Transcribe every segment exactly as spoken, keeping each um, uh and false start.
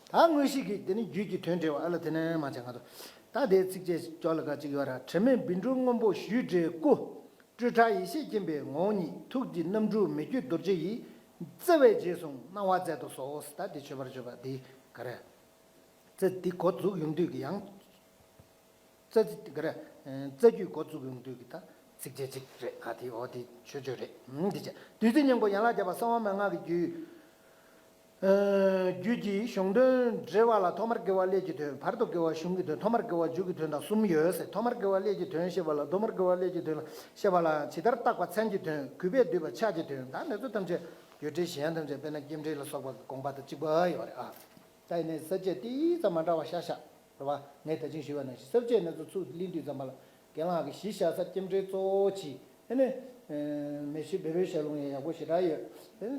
ད་དངོས་གཞི་གི་དེ་ནི་རྒྱུད་ཀྱི་དོན་འགྲེལ་བ་ཨ་ལ་དེ་ནས་མ་བྱས་ང་ཚོ། ད་དེའི་ཚིགས་བཅད་ཅོག་ལ་ཁ་གཅིག་ཡོད་ར། དྲི་མེད་བཻ་ཌཱུརྱ་སྔོན་པོ་བཞུས་འདྲའི་སྐུ། སྤྲོས་བྲལ་ཡེ་ཤེས་མཁྱེན་པའི་ངོ་བོ་ཉིད། ཐུགས་ཀྱི་རྣམ་འཕྲུལ་མི་བསྐྱོད་རྡོ་རྗེ་ཡིས། བརྩེ་བས་རྗེས་བཟུང་སྣང་བ་མཛད་དུ་གསོལ། ད་དེ་མཆོད་པར་བརྗོད་པ་འདི་ག་རེ། རྩ་འདི་འགོ་འཛུགས་ཡོང་དུས་ཀྱི་ཡང་། རྩ་འདི་ག་རེ། རྩ་རྒྱུད་འགོ་འཛུགས་ཡོང་དུས་ཀྱི་ད་ཚིགས་བཅད་གཅིག་རེད། ཨ་དེ་འོ་དེ་ཆོས་སྤྱོད་རེད། ཨུམ་དེ་བྱས་བདུད་རྩི་སྙིང་པོ་ཡན་ལག་བརྒྱད་པ་གསང་བ་མན་ངག་གི་རྒྱུད། རྒྱུད་ཀྱི་གཞུང་དོན་འགྲེལ་བ་ལ་ཐོག་མར་དགེ་བ་ཀླད་ཀྱི་དོན། བར་དུ་དགེ་བ་གཞུང་གི་དོན། ཐོག་མར་དགེ་བ་མཇུག་གི་དོན་དང་གསུམ་ཡོད་ཟེར། ཐོག་མར་དགེ་བ་ཀླད་ཀྱི་དོན་བཤད་པ་ལ་ཐོག་མར་དགེ་བ་ཀླད་ཀྱི་དོན་ལ་བཤད་པ་ལ་ཇི་ལྟར་བརྟག་པ་མཚན་གྱི་དོན། གུས་པས་བསྡུས་པ་ཕྱག་གི་དོན། ད་འདི་ཚོ་ཐམས་ཅད་རྒྱུ་འབྲས་གཞན་ཐམས་ཅད་དཔེར་ན་སྐྱེ་འབྲས་ལ་སོགས་པ་གི་དགོངས་པ་དང་གཅིག་པ་ཡོད་རེད་ཨ། ད་ཡིན་ནའི་ས་བཅད་ཏིས་ཙམ་མ་འདྲ་བ་ཤ་ཤ་རེད་བ། ངས་ད་ཅིང་ཞུས་པ་ནང་བཞིན་ས་བཅད་སྣ་ཚོགས་ཚུར་ལེན་དུས་ཙམ་པ་ལ་རྒན་ལགས་ཀྱི་གཞི་བཞག་ས་སྐྱེ་འབྲས་གཙོ་བོ་གཅིག་ཨ་ནི། མེ་ཤི་བེ་བོའི་ཞལ་ལུང་ཡང་ཡག་པོ་ཞེ་དྲག་ཡོད། ཨ་ནི།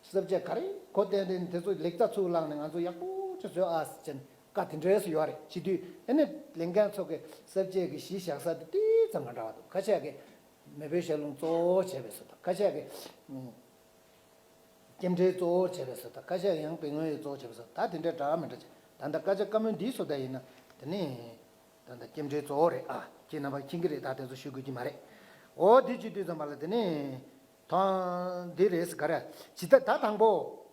ས་བཅད་ག་རེ་གོ་བསྟན་ཏེ་དེ་ཚོ་ལེགས་ཚ་ཚུར་བླངས་ནས་ང་ཚོ་ཡག་པོ་ཅིག་བཟོས་ཨ་ཟེར་ཅན་བཀའ་དེ་འདྲས་སུ་ཡོད་རེད། བྱེད་དུས་ཨ་ནི་ལས་འགན་ཚོ་གི་ས་བཅད་ཀྱི་གཞི་བཞག་ས་དེ་ཏིས་ཙམ་མ་འདྲ་བ་འདུག་ཁ་ཤས་ཀྱིས་མེ་བོའི་ཞལ་ལུང་གཙོ་བོ་བྱས་པའི་བཟོ་དང་ཁ་ཤས་ཀྱིས་སྐྱེ་འབྲས་གཙོ་བོ་བྱས་པའི་བཟོ་དང་ཁ་ཤས་ཡང་དཔེ་མངོན་ཡུལ་གཙོ་བོ་བྱས་པའི་བཟོ། ད་དེ་འདྲས་འདྲ་བ་མི་འདྲ་ཅིག་ད་ལྟ་བཀའ་རྒྱ་བཀའ་མོལ་འདིའི་བཟོ་ལྟ་ཡིན་ན་དེ་ནི་ད་ལྟ་སྐྱེ་འབྲས་གཙོ་བོ་རེད་ཨ། ཁྱེད་རྣམ་པ་མཁྱེན་གྱི་རེད། ད་དེ་ཚོ་ཞུ་དགོས་ཀྱི་མ་རེད། འོ་དེ་བྱེད་དུས་ཙམ་པ་ལ་དེ་ནི། ཐོ། འདི་རེད་ག་རེ། ཇི་ལྟར་ད་དང་པོ།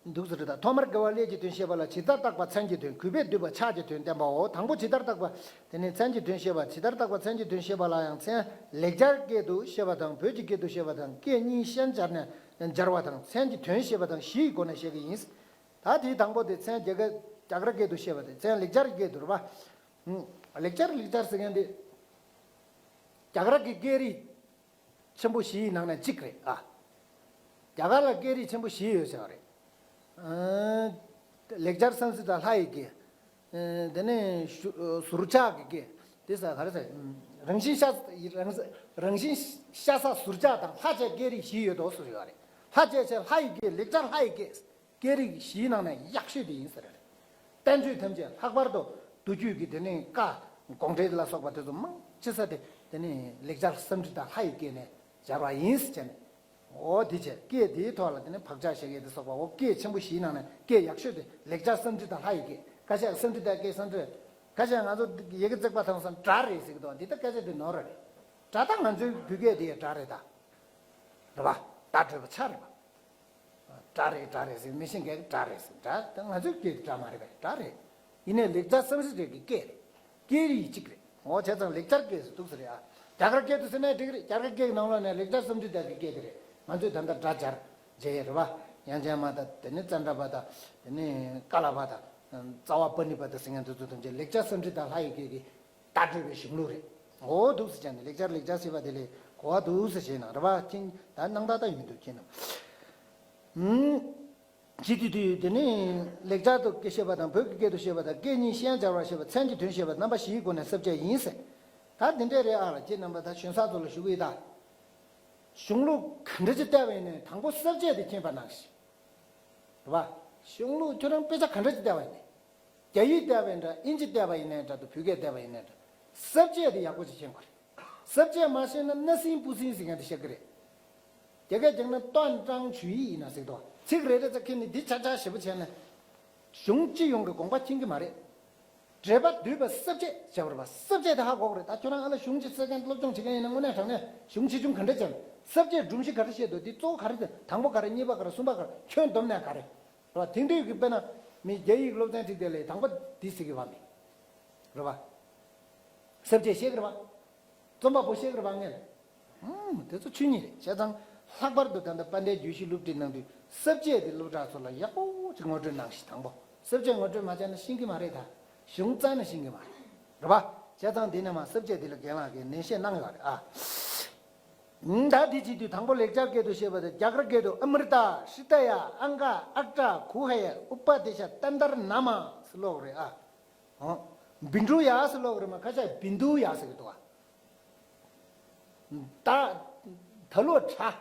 འདུག་ཟེར་ད་ཐོག་མར་དགེ་བ་ཀླད་ཀྱི་དོན་བཤད་པ་ལ་ཇི་ལྟར་བརྟག་པ་མཚན་གྱི་དོན། གུས་པས་བསྡུས་པ་ཕྱག་གི་དོན་བསྟན་པའོ། དང་པོ་ཇི་ལྟར་བརྟག་པ། དེ་ནས་མཚན་གྱི་དོན་བཤད་པ། ཇི་ལྟར་བརྟག་པ་མཚན་གྱི་དོན་བཤད་པ་ལ་ཡང་མཚན་ལེགས་སྦྱར་སྐད་དུ་བཤད་པ་དང་བོད་ཀྱི་སྐད་དུ་བཤད་པ་དང་སྐད་གཉིས་ཤན་སྦྱར་ནས་སྦྱར་བ་དང་མཚན་གྱི་དོན་བཤད་པ་དང་བཞི་ཡི་སྒོ་ནས་བཤད་ཀྱི་ཡིན། ད་དེའི་དང་པོ་དེ་མཚན་རྒྱ་གར་རྒྱ་གར་སྐད་དུ་བཤད་པ་དེ་མཚན་ལེགས་སྦྱར་སྐད་དུ་རེད་པ། ལེགས་སྦྱར་ལེགས་སྦྱར་ཟེར་མཁན་དེ་རྒྱ་གར་གྱི་སྐད་རིགས་ཆེན་པོ་བཞིའི་ནང་ནས་གཅིག་རེད་ཨ། རྒྱ་གར་ལ་སྐད་རིགས་ཆེན་པོ་བཞི་ཡོད་ཟེར་བ་རེད། ཨ། ལེགས་སྦྱར་སཾ་སྐྲྀ་ཏ་ལྷ་ཡི་སྐད། ཨ། དེ་ནས་ཞུ་ཟུར་ཆག་གི་སྐད། དེ་ས་ག་རེ་ཟེར། རང་བཞིན་ཤ་རང་རང་བཞིན་ཤ་ས་ཟུར་ཆག་དང་ལྷ་བཅས་སྐད་རིགས་བཞི་ཡོད་དོ་ཟེར་ཡོད་རེད། ལྷ་བཅས་ཆེ་ལྷ་ཡི་སྐད་ལེགས་སྦྱར་ལྷ་ཡི་སྐད། སྐད་རིགས་བཞིའི་ནང་ནས་ཡག་ཤོས་དེ་ཡིན་ཟེར་རེད། བསྟན་བཅོས་ཐམས་ཅད་ལྷག་པར་དུ་མདོ་རྒྱུད་ཀྱི་དེ་ནས་བཀའ་དགོངས་འགྲེལ་ལ་སོགས་པ་དེ་ཚོ་མང་ཆེ་ས་དེ་དེ་ནས་ལེགས་སྦྱར་སཾ་སྐྲྀ་ཏ་ལྷ་ཡི་སྐད་ནས་སྦྱར་བ་ཡིན་ཟེར་བྱས་ནས། འོ་དེ་བྱས་སྐད་དེའི་ཐོག་ལ་དེ་ནས་བག་ཆགས་བཞག་ཡས་དེ་སོགས་པ་འོ་སྐད་ཆེན་པོ་བཞིའི་ནང་ནས་སྐད་ཡག་ཤོས་དེ་ལེགས་སྦྱར་སཾ་སྐྲྀ་ཏ་ལྷ་ཡི་སྐད། ཁ་ཤས་སཾ་སྐྲྀ་ཏ་སྐད་སཾ་སྐྲྀ། ཁ་ཤས་ང་ཚོ་ཡི་གེ་བརྩེགས་པ་མཐོང་སོང་སྒྲ་རེད་ཟེར་གི་འདུག་འདི་ལྟ་སྐད་ཆ་དེ་ནོར་རེད། སྒྲ་ད་ང་ཚོའི་བོད་སྐད་དེ་ཡི་སྒྲ་རེད་ད། རེད་པ། བརྡ་སྤྲོད་པ་ཆ་རེད་པ། སྒྲ་རེད་སྒྲ་རེད་ཟེར་མི་ཤེས་མཁན་གྱི་སྒྲ་རེད་ཟེར་སྒྲ་ད་ང་ཚོའི་སྐད་ཀྱི་སྒྲ་མ་རེད་པས་སྒྲ་རེད། ཡིན་ནའི་ལེགས་སྦྱར་སཾ་སྐྲྀ་ཏ་གི་སྐད་རེད། སྐད་རིགས་གཅིག་རེད། འོ་བྱས་ཙང་ལེགས་སྦྱར་སྐད་ཟེར་འདུག་ཟེར་ཡ། རྒྱ་གར་སྐད་དུ་ཟེར་ནའི་འགྲིག་རེད། རྒྱ་གར་སྐད་ཀྱི་ནང་ལོགས་ནས་ལེགས་སྦྱར་སཾ་སྐྲྀ་ཏ་གི་སྐད་དེ་རེད། ང་ཚོས་ད་ལྟ་སྒྲ་སྦྱར་བྱས་ཡོད་རེད་པ། དབྱངས་ཅན་མ་དང་དེ་ནི་ཙནྡྲ་པ་དང་དེ་ནི་ཀ་ལ་པ་དང་། རྩ་བ་པ་ཎི་པ་དང་ཟེར་མཁན་དེ་ཚོ་ཐམས་ཅད་ལེགས་སྦྱར་སཾ་སྐྲྀ་ཏ་ལྷ་ཡི་སྐད་ཀྱི་བརྡ་སྤྲོད་པའི་གཞུང་ལུགས་རེད། འོ་འདུག་སེ་བྱས་ནས་ལེགས་སྦྱར་ལེགས་སྦྱར་ཟེར་བ་དེ་ལས་གོ་བ་འདུག་སེ་བྱས་ན་རེད་པ། ཅིང་ད་སྣང་དག་ད་ཡིན་འདུག་ཁྱེད་རྣམས། ཨུམ། ཇི་དུས་དུས་དེ་ནི་ལེགས་སྦྱར་དུ་སྐད་བཤད་པ་དང་བོད་ཀྱི་སྐད་དུ་བཤད་པ་དང་སྐད་གཉིས་ཤན་སྦྱར་བར་བཤད་པ་མཚན་གྱི་དོན་བཤད་པ་རྣམ་པ་བཞིའི་སྒོ་ནས་ས་བཅད་ཡིན་ཟེར། ད་འདི་འདྲས་རེད་ཨ་ལ་ཁྱེད་རྣམ་པ་ད་གཞོན་གསར་ཚོ་ལ་ཞུ་གི་ཡིན་ད། གཞུང་ལུགས་ག་འདྲ་ཅིག་བལྟས་པ་ཡིན་ནའི་དང་པོ་ས་བཅད་དེ་མཁྱེན་པ་གནང་ཞིག་རེད་པ། གཞུང་ལུགས་ཁྱོད་རང་དཔེ་ཆ་ག་འདྲ་ཅིག་བལྟས་པ་ཡིན་ནའི། རྒྱ་ཡིག་བལྟས་པ་ཡིན་འདྲ་ཨིན་ཇི་བལྟས་པ་ཡིན་ནའི་འདྲ་དུ་བོད་སྐད་བལྟས་པ་ཡིན་ནའི་འདྲ། ས་བཅད་དེ་ཡག་པོ་ཅིག་མཁྱེན་དགོས་རེད། ས་བཅད་མ་ཤེས་ན་སྣ་ཟིན་སྤུ་ཟིན་ཟེར་མཁན་དེ་བཤད་ཀྱི་རེད། རྒྱ་སྐད་རྒྱག་ན་ཏོན་ཀྲང་ཇུ་ཡི་ཡིན་ན་ཟེར་དོ། ཚིག་རེ་རེ་ཙམ་མཁྱེན་ནས་འདི་ཆ་ཆ་ཞེ་པོ་བྱས་ན། གཞུང་སྤྱི་ཡོངས་ཀྱི་དགོངས་པ་མཁྱེན་གྱི་མ་རེད། འགྲེལ་པ་བསྡུས་པ་ས་བཅད་བྱ་བར་བ་ས་བཅད་དེ་ཧ་གོ་གི་རེད། ད་ཁྱོད་རང་ཨ་ལ་གཞུང་སྤྱི་ས་ཆ་སློབ་སྦྱོང་བྱེད་མཁན་ཡིན་ན་དངོས་གནས་དྲང་གནས་གཞུང་ཆེ་ཆུང་ག་འདྲ་ཅན་ས་བཅད་སྒྲོམ་གཞི་ག་རེ་བཤད་འདུག་འདི་གཙོ་བོ་ག་རེ་དང་དང་པོ་ག་རེ་གཉིས་པ་ག་རེ་གསུམ་པ་ག་རེ་ཁྱོན་བསྡོམས་ནས་ག་རེ། རེད་བ། དེང་དུས་ཀྱི་དཔེར་ན་མི་རྒྱ་ཡིག་སློབ་ཚན་ཁྲིད་དེ་ལས་དང་པོ་འདི་ཟེར་གི་བ་མི། རེད་བ། ས་བཅད་ཤེས་གི་རེད་བ། རྩོམ་པ་པོ་ཤེས་གི་རེད་བ་ངས། ཧུམ། དེ་ཚོ་ཆོས་ཉིད་རེད། བྱས་ཙང་ལྷག་པར་དུ་ད་ལྟ་དཔལ་ལྡན་རྒྱུད་བཞི་སློབ་ཁྲིད་གནང་དུས་ས་བཅད་དེ་སློབ་གྲྭ་ཚོ་ལ་ཡག་པོ་ཅིག་ངོ་སྤྲོད་གནང་ཞིག་དང་པོ་ས་བཅད་ངོ་སྤྲོད་མ་བྱས་ན་ཤེས་གི་མ་རེད་ད། གཞུང་རྩ་ནས་ཤེས་གི་མ་རེད། རེད་བ། བྱས་ཙང་འདི་ནས་མ་ས་བཅད་འདི་ལ་རྒན་ལགས་ཀྱིས་ནན་བཤད་གནང་ཡོད་རེད་ཨ། ད་འདི་བྱེད་དུས་དང་པོ་ལེགས་སྦྱར་སྐད་དུ་བཤད་པ་དང་རྒྱ་གར་སྐད་དུ་ཨ་མྲྀ་ཏ་ཧྲི་ཏ་ཡ་ཨང་ག་ཨཀྲ་གུ་ཧ་ཡ་ཨུ་པ་དེ་ཤ་ཏན་ཏར་ན་མ་ཟེར་ཀློག་རེད་ཨ། ཨོ། བཻ་ཌཱུརྱ་ཟེར་ཀློག་རེད་མ་ཁ་ཤས་བིན་དུ་ཡ་ཟེར་གི་འདུག་ཨ། ད། ད་ལོ་གྲ།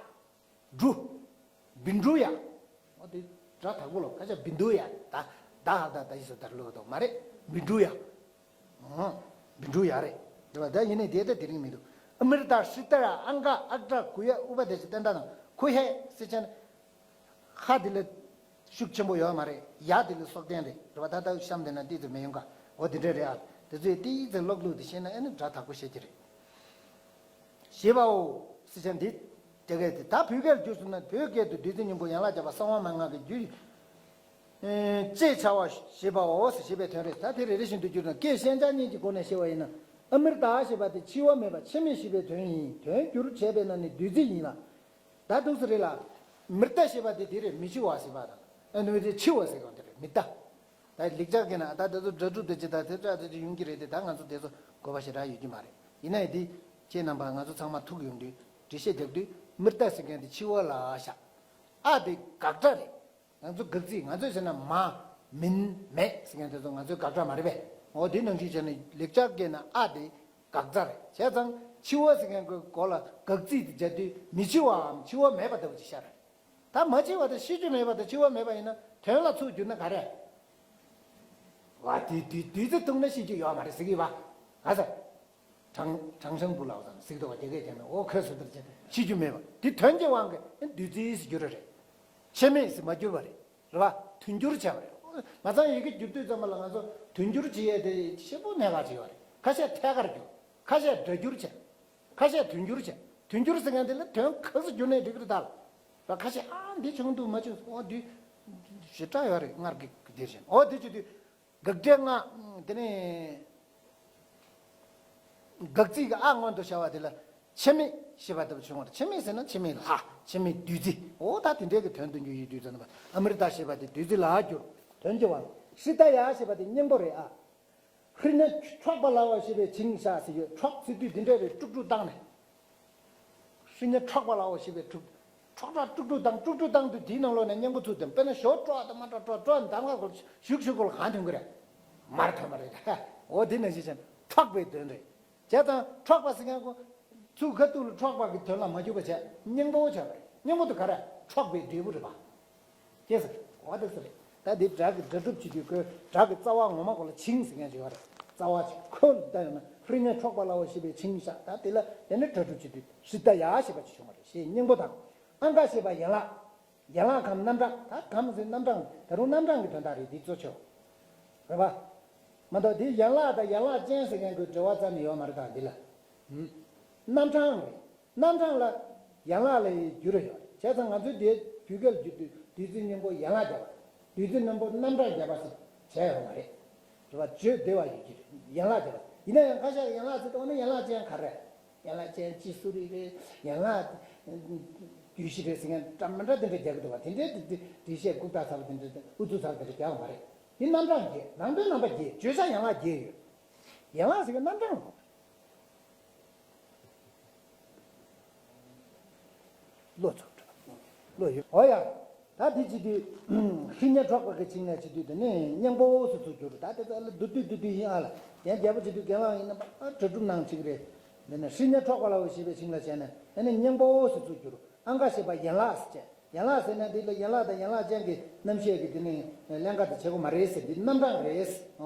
འབྲུ། བཻ་ཌཱུརྱ། འོ་དེ་སྒྲ་དག་པོ་ལོ་ཁ་ཤས་བིན་དུ་ཡ་ད། ད་ཧ་ད་ད་ཡི་སོ་ད་ལོ་དོ་མ་རེད་བཻ་ཌཱུརྱ། ཨོ། བཻ་ཌཱུརྱ་རེད། རེད་བ་ད་ཡིན་ནའི་དེ་ད་དེ་རིང་མི་འདུག་ཨ་མྲྀ་ཏ་ཧྲི་ཏ་ཡ་ཨང་ག་ཨཀྲ་གུ་ཧ་ཡ་ཨུ་པ་དེ་ཤ་ཏན་ཏར་ན་མ་གུ་ཧ་ཡ་ཟེར་ཆ་ན། ཧ་དེ་ལ། ཤུགས་ཆེན་པོ་ཡོད་མ་རེད། ཡ་དེ་ལ་སྲོག་ལྡན་རེད། རེད་བ། ད་ལྟ་གཤམ་དེ་ན་ཏིག་ཙམ་མི་ཡོང་ག་འོ་དེ་འདྲ་རེད་ཨ། དེ་ཚོས་ཏིག་ཙམ་ཀློག་ལུགས་དེ་ཤེས་ན་ཨེ་ནི་སྒྲ་དག་པོ་ཤེས་ཀྱི་རེད། ཞེས་པའོ། ཟེར་བྱ་འདི། དེ་གས་དེ་ད་བོད་སྐད་ལ་བསྒྱུར་སོང་ན་བོད་སྐད་དུ་བདུད་རྩི་སྙིང་པོ་ཡན་ལག་བརྒྱད་པ་གསང་བ་མན་ངག་གི་རྒྱུད། ཅེས་བྱ་བ་ཞེས་པའོ་ཞེས་པའི་དོན་རེད། ད་དེ་རེ་རེ་བཞིན་དུ་བསྒྱུར་ན། སྐད་ཤན་སྦྱར་གཉིས་ཀྱི་སྒོ་ནས་བཤད་པ་ཡིན་ན། ཨ་མྲྀ་ཏ་ཞེས་པ་དེ་འཆི་བ་མེད་པ་འཆི་མེད་ཞེས་པའི་དོན་ཡིན། དོན་བསྒྱུར་བྱས་པས་ན་ནི་བདུད་རྩི་ཡིན་ལ། ད་འདུག་སེ་རེད་ལ། མྲྀ་ཏ་ཞེས་པ་དེ་དེ་རེད། མི་འཆི་བ་ཟེར་བ་དང་། ཨ་ནི་འཆི་བ་ཟེར་གང་དེ་རེད། མི་ད། ད་ལེགས་སྦྱར་གྱི་ན་ད་དེ་ཚོ་སྒྲ་སྒྲུབ་དེ་ཅི་ད་དེ་སྒྲ་དེ་ཅི་ཡོང་གི་རེད་དེ། ད་ང་ཚོ་དེ་ཚོ་དགོས་པ་ཞེ་དྲག་ཡོད་ཀྱི་མ་རེད། ཡིན་ན་ཡང་དེ་ཁྱེད་རྣམ་པ་ང་ཚོ་ཚང་མ་ཐུག་ཡོང་དུས་འགྲེལ་བཤད་རྒྱག་དུས་མྲྀ་ཏ་ཟེར་མཁན་དེ་འཆི་བ་ལ་བཞག་ཨ་དེ་དགག་སྒྲ་རེད། ང་ཚོ་དགག་ཚིག་ང་ཚོས་ཟེར་ན་མ། མིན། མེད་ཟེར་མཁན་དེ་ཚོ་ང་ཚོའི་དགག་སྒྲ་མ་རེད་པས། འོ་དེ་ནང་བཞིན་བྱས་ན་ལེགས་སྦྱར་སྐད་ན་ཨ་དེ་དགག་རྩ་རེད། བྱས་ཙང་འཆི་བ་ཟེར་མཁན་གྱི་སྐོར་ལ་དགག་ཚིག་དེ་བྱ་དུས་མི་འཆི་བའམ་འཆི་བ་མེད་པ་ལྟ་བུ་ཅིག་ཤར་རེད། ད་མ་འཆི་བ་དང་ཤི་རྒྱུ་མེད་པ་དང་འཆི་བ་མེད་པ་ཡིན་ན་དོན་ལ་ཚུར་བསྒྱུར་ན་ག་རེ། བ་དེ་དུས་དུས་ཚོད་ཐུང་ན་ཤི་རྒྱུ་ཡོད་མ་རེད་ཟེར་གི་བ། ཨ་ས། དྲང་དྲང་ཤང་བུ་ལའོ་ཙང་གཟིགས་དོ་བ་དེ་གས་ཀྱང་ན་འོ་ཁོས་སུ་དར་ཅན་ཤི་རྒྱུ་མེད་པ་དེ་དོན་གྱི་དབང་གིས་བདུད་རྩི་ཟེར་རྒྱུ་རེད། རེད། འཆི་མེད་ཟེར་མ་གྱུར་པ་རེད། རེད་བ། དོན་སྒྱུར་བྱས་པ་རེད། མ་ཚང་ཡི་གེ་བསྒྱུར་དུས་ཙམ་པ་ལ་ང་ཚོ་དོན་སྒྱུར་བྱེད་ཡས་དེ་ཤེས་པོ་གནད་འགག་ཅིག་ཡོད་རེད། ཁ་ཤས་ཐད་ཀར་བསྒྱུར། ཁ་ཤས་སྒྲ་སྒྱུར་བྱས། ཁ་ཤས་དོན་སྒྱུར་བྱས། དོན་སྒྱུར་ཟེར་མཁན་དེ་ལ་དོན་ག་ཚོད་བསྒྱུར་ནས་འགྲིག་གི་རེད་ད་ལ། ར་ཁ་ཤས་ཨ་འདི་བྱུང་འདུག་མ་བྱུང་འོ་འདི་ཞེ་དྲག་ཡོད་རེད། སྔར་གྱི་འདིར་བཞིན་འོ་འདི་བྱེད་དུས། དགག་སྒྲའི་སྔ། དེ་ནས་དགག་ཚིག་གི་ཨ་སྔོན་དུ་བྱ་བ་དེ་ལ་འཆི་མེད་ཞེས་པ་ལྟ་བུ་བྱུང་བ་རེད། འཆི་མེད་ཟེར་ན་འཆི་མེད་ལྷ། འཆི་མེད་བདུད་རྩི། འོ་ད་དེ་འདྲའི་གི་དོན་དུ་འགྱུར་ཡོད་དུས་ཙམ་པ་ཨ་མྲྀ་ཏ་ཞེས་པ་དེ་བདུད་རྩི་ལ་བསྒྱུར། དོན་གྱི་དབང་། ཧྲཱི་ཏ་ཡ་ཞེས་པ་དེ་སྙིང་པོ་རེད་ཨ། ཧྲཱི་ནི་འཕྲོག་པ་ལའོ་ཞེས་པའི་བྱིངས་ཤ་ཟེར་ཡོད། འཕྲོག་ཟེར་དུས་འདི་འདྲ་རེད། དཀྲུག་དཀྲུག་བཏང་ནས། ཧྲཱི་ནི་འཕྲོག་པ་ལའོ་ཞེས་པའི་དཀྲུག་འཕྲོག་ར་དཀྲུག་དཀྲུག་བཏང་། དཀྲུག་དཀྲུག་བཏང་དུས་དེའི་ནང་ལོགས་ནས་སྙིང་པོ་ཚུར་འདོན། དཔེར་ན་ཞོ་དཀྲོག་དང་མ་དཀྲོག་དཀྲོག་དཀྲོག་འདམ་ག་གོ་ཞུག་ཞུག་གོ་ལ་གང་ཐོན་གི་རེད། མར་ཐོན་པ་རེད། འོ་དེ་ནང་བཞིན་བྱས་ནས་འཕྲོག་པའི་དོན་རེད། བྱས་ཙང་འཕྲོག་པ་ཟེར་མཁན་ཁོ་ཚུར་ཁ་ཐུག་ལ་འཕྲོག་པ་གི་དོན་ལ་མ་གྱུར་པ་བྱས་སྙིང་པོ་བྱས་པ་རེད། སྙིང་པོ་དེ་ག་རེ། འཕྲོག་པའི་འབྲས་བུ་རེད་པ། ཅེས་ཟེར། འོ་དེ་ཟེར། ད་འདི་སྒྲ་གི་སྒྲ་སྒྲུབ་བྱེད་དུས་ཁོས་སྒྲ་གི་རྩ་བ་ངོ་མ་གོ་ལ་བྱིངས་ཟེར་མཁན་ཅིག་ཡོད་རེད། རྩ་བ་ཅིག་ཁོ་ལ་ལྟ་ཡོང་ན་ཧྲཱི་ནི་འཕྲོག་པ་ལའོ་ཞེས་པའི་བྱིངས་ཤ། ད་དེ་ལ་དེ་ནི་སྒྲ་སྒྲུབ་བྱེད་དུས་ཧྲཱི་ཏ་ཡ་ཞེས་པ་ཅིག་བྱུང་བ་རེད། ཞེས་སྙིང་པོ་དང་། ཨང་ཀ་ཞེས་པ་ཡན་ལག་ཡན་ལག་གམ་རྣམ་གྲངས། ད་གམ་ཟེར་རྣམ་གྲངས། ད་རུང་རྣམ་གྲངས་ཀྱི་དོན་དག་རེད། འདི་གཙོ་ཆེ་བ་རེད་པ། མ་གཏོགས་འདི་ཡན་ལག་དང་ཡན་ལག་ཅན་ཟེར་མཁན་གྱི་འབྲེལ་བ་རྩ་ནས་ཡོད་མ་རེད། ད་འདི་ལ་རྣམ་གྲངས་རེད། རྣམ་གྲངས་ལ་ཡན་ལག་ལ་ཡི་བསྒྱུར་ཡོད་རེད། བྱས་ཙང་ང་ཚོའི་འདིའི་བོད་སྐད་ལ་བསྒྱུར་དུས་བདུད་རྩི་སྙིང་པོ་ཡན་ལག་བརྒྱད་པ། བདུད་རྩི་སྙིང་པོ་རྣམ་གྲངས་བརྒྱད་པ་ཟེར་བྱས་ཡོད་མ་རེད། རེད་པ། བརྗོད་བདེ་བ་ཡོད་ཀྱི་རེད། ཡན་ལག་བརྒྱད་པ། ཡིན་ན་ཡང་ཁ་ཤས་ཡན་ལག་ཟེར་དུས་འོ་ན་ཡན་ལག་ཅན་ག་རེ། ཡན་ལག་ཅན་སྤྱི་གཟུགས་རིགས་རེད། ཡན་ལག་རྒྱུད་བཞི་རེད་ཟེར་མཁན་འདྲ་མི་འདྲ་དེ་འདྲ་རྒྱག་གི་འདུག་པ། དེ་འདྲའི་དེ་འགྲེལ་བཤད་ལྐུགས་རྟགས་ཚ་པོ་དེ་འདྲ་ཨུ་ཚུགས་ཚ་པོ་དེ་འདྲ་རྒྱག་གི་མ་རེད། དེ་རྣམ་གྲངས་བརྒྱད། ནང་དོན་རྣམ་པ་བརྒྱད། བརྗོད་བྱ་ཡན་ལག་བརྒྱད་ཡོད། ཡན་ལག་ཟེར་མཁན་རྣམ་གྲངས་རེད། བློ་ཚོགས་འགྲོ། བློ་ཡོད། འོ་ཡ། ད་དེ་བྱེད་དུས་ཧྲཱི་ནི་འཕྲོག་པ་གི་བྱིངས་ལ་བྱེད་དུས་དེ་ནི་སྙིང་པོ་སུ་ཚུར་བསྒྱུར། ད་དེ་ཚོ་ཨ་ལ་བསྡུ་བསྡུ་བསྡུ་བསྡུ་ཡིན་ཨ་ལ། ཡང་རྒྱལ་པོ་བྱེད་དུས་རྒན་ལགས་ཡིན་ན་ཨ་སྒྲ་སྒྲུབ་གནང་བྱེད་ཀྱི་རེད། འདི་ནི་ཧྲཱི་ནི་འཕྲོག་པ་ལའོ་ཞེས་པའི་བྱིངས་ལ་བྱས་ནས་ཨ་ནི་སྙིང་པོ་སུ་ཚུར་བསྒྱུར། ཨང་ཀ་ཞེས་པ་ཡན་ལག་ཟེར་བྱས། ཡན་ལག་ཟེར་ན་འདི་ལ་ཡན་ལག་དང་ཡན་ལག་ཅན་གྱི་རྣམ་བཤད་ཀྱི་དེ་ནི་ཀླན་ཀ་དེ་བྱེད་དགོས་མ་རེད་ཟེར། འདི་རྣམ་གྲངས་རེད།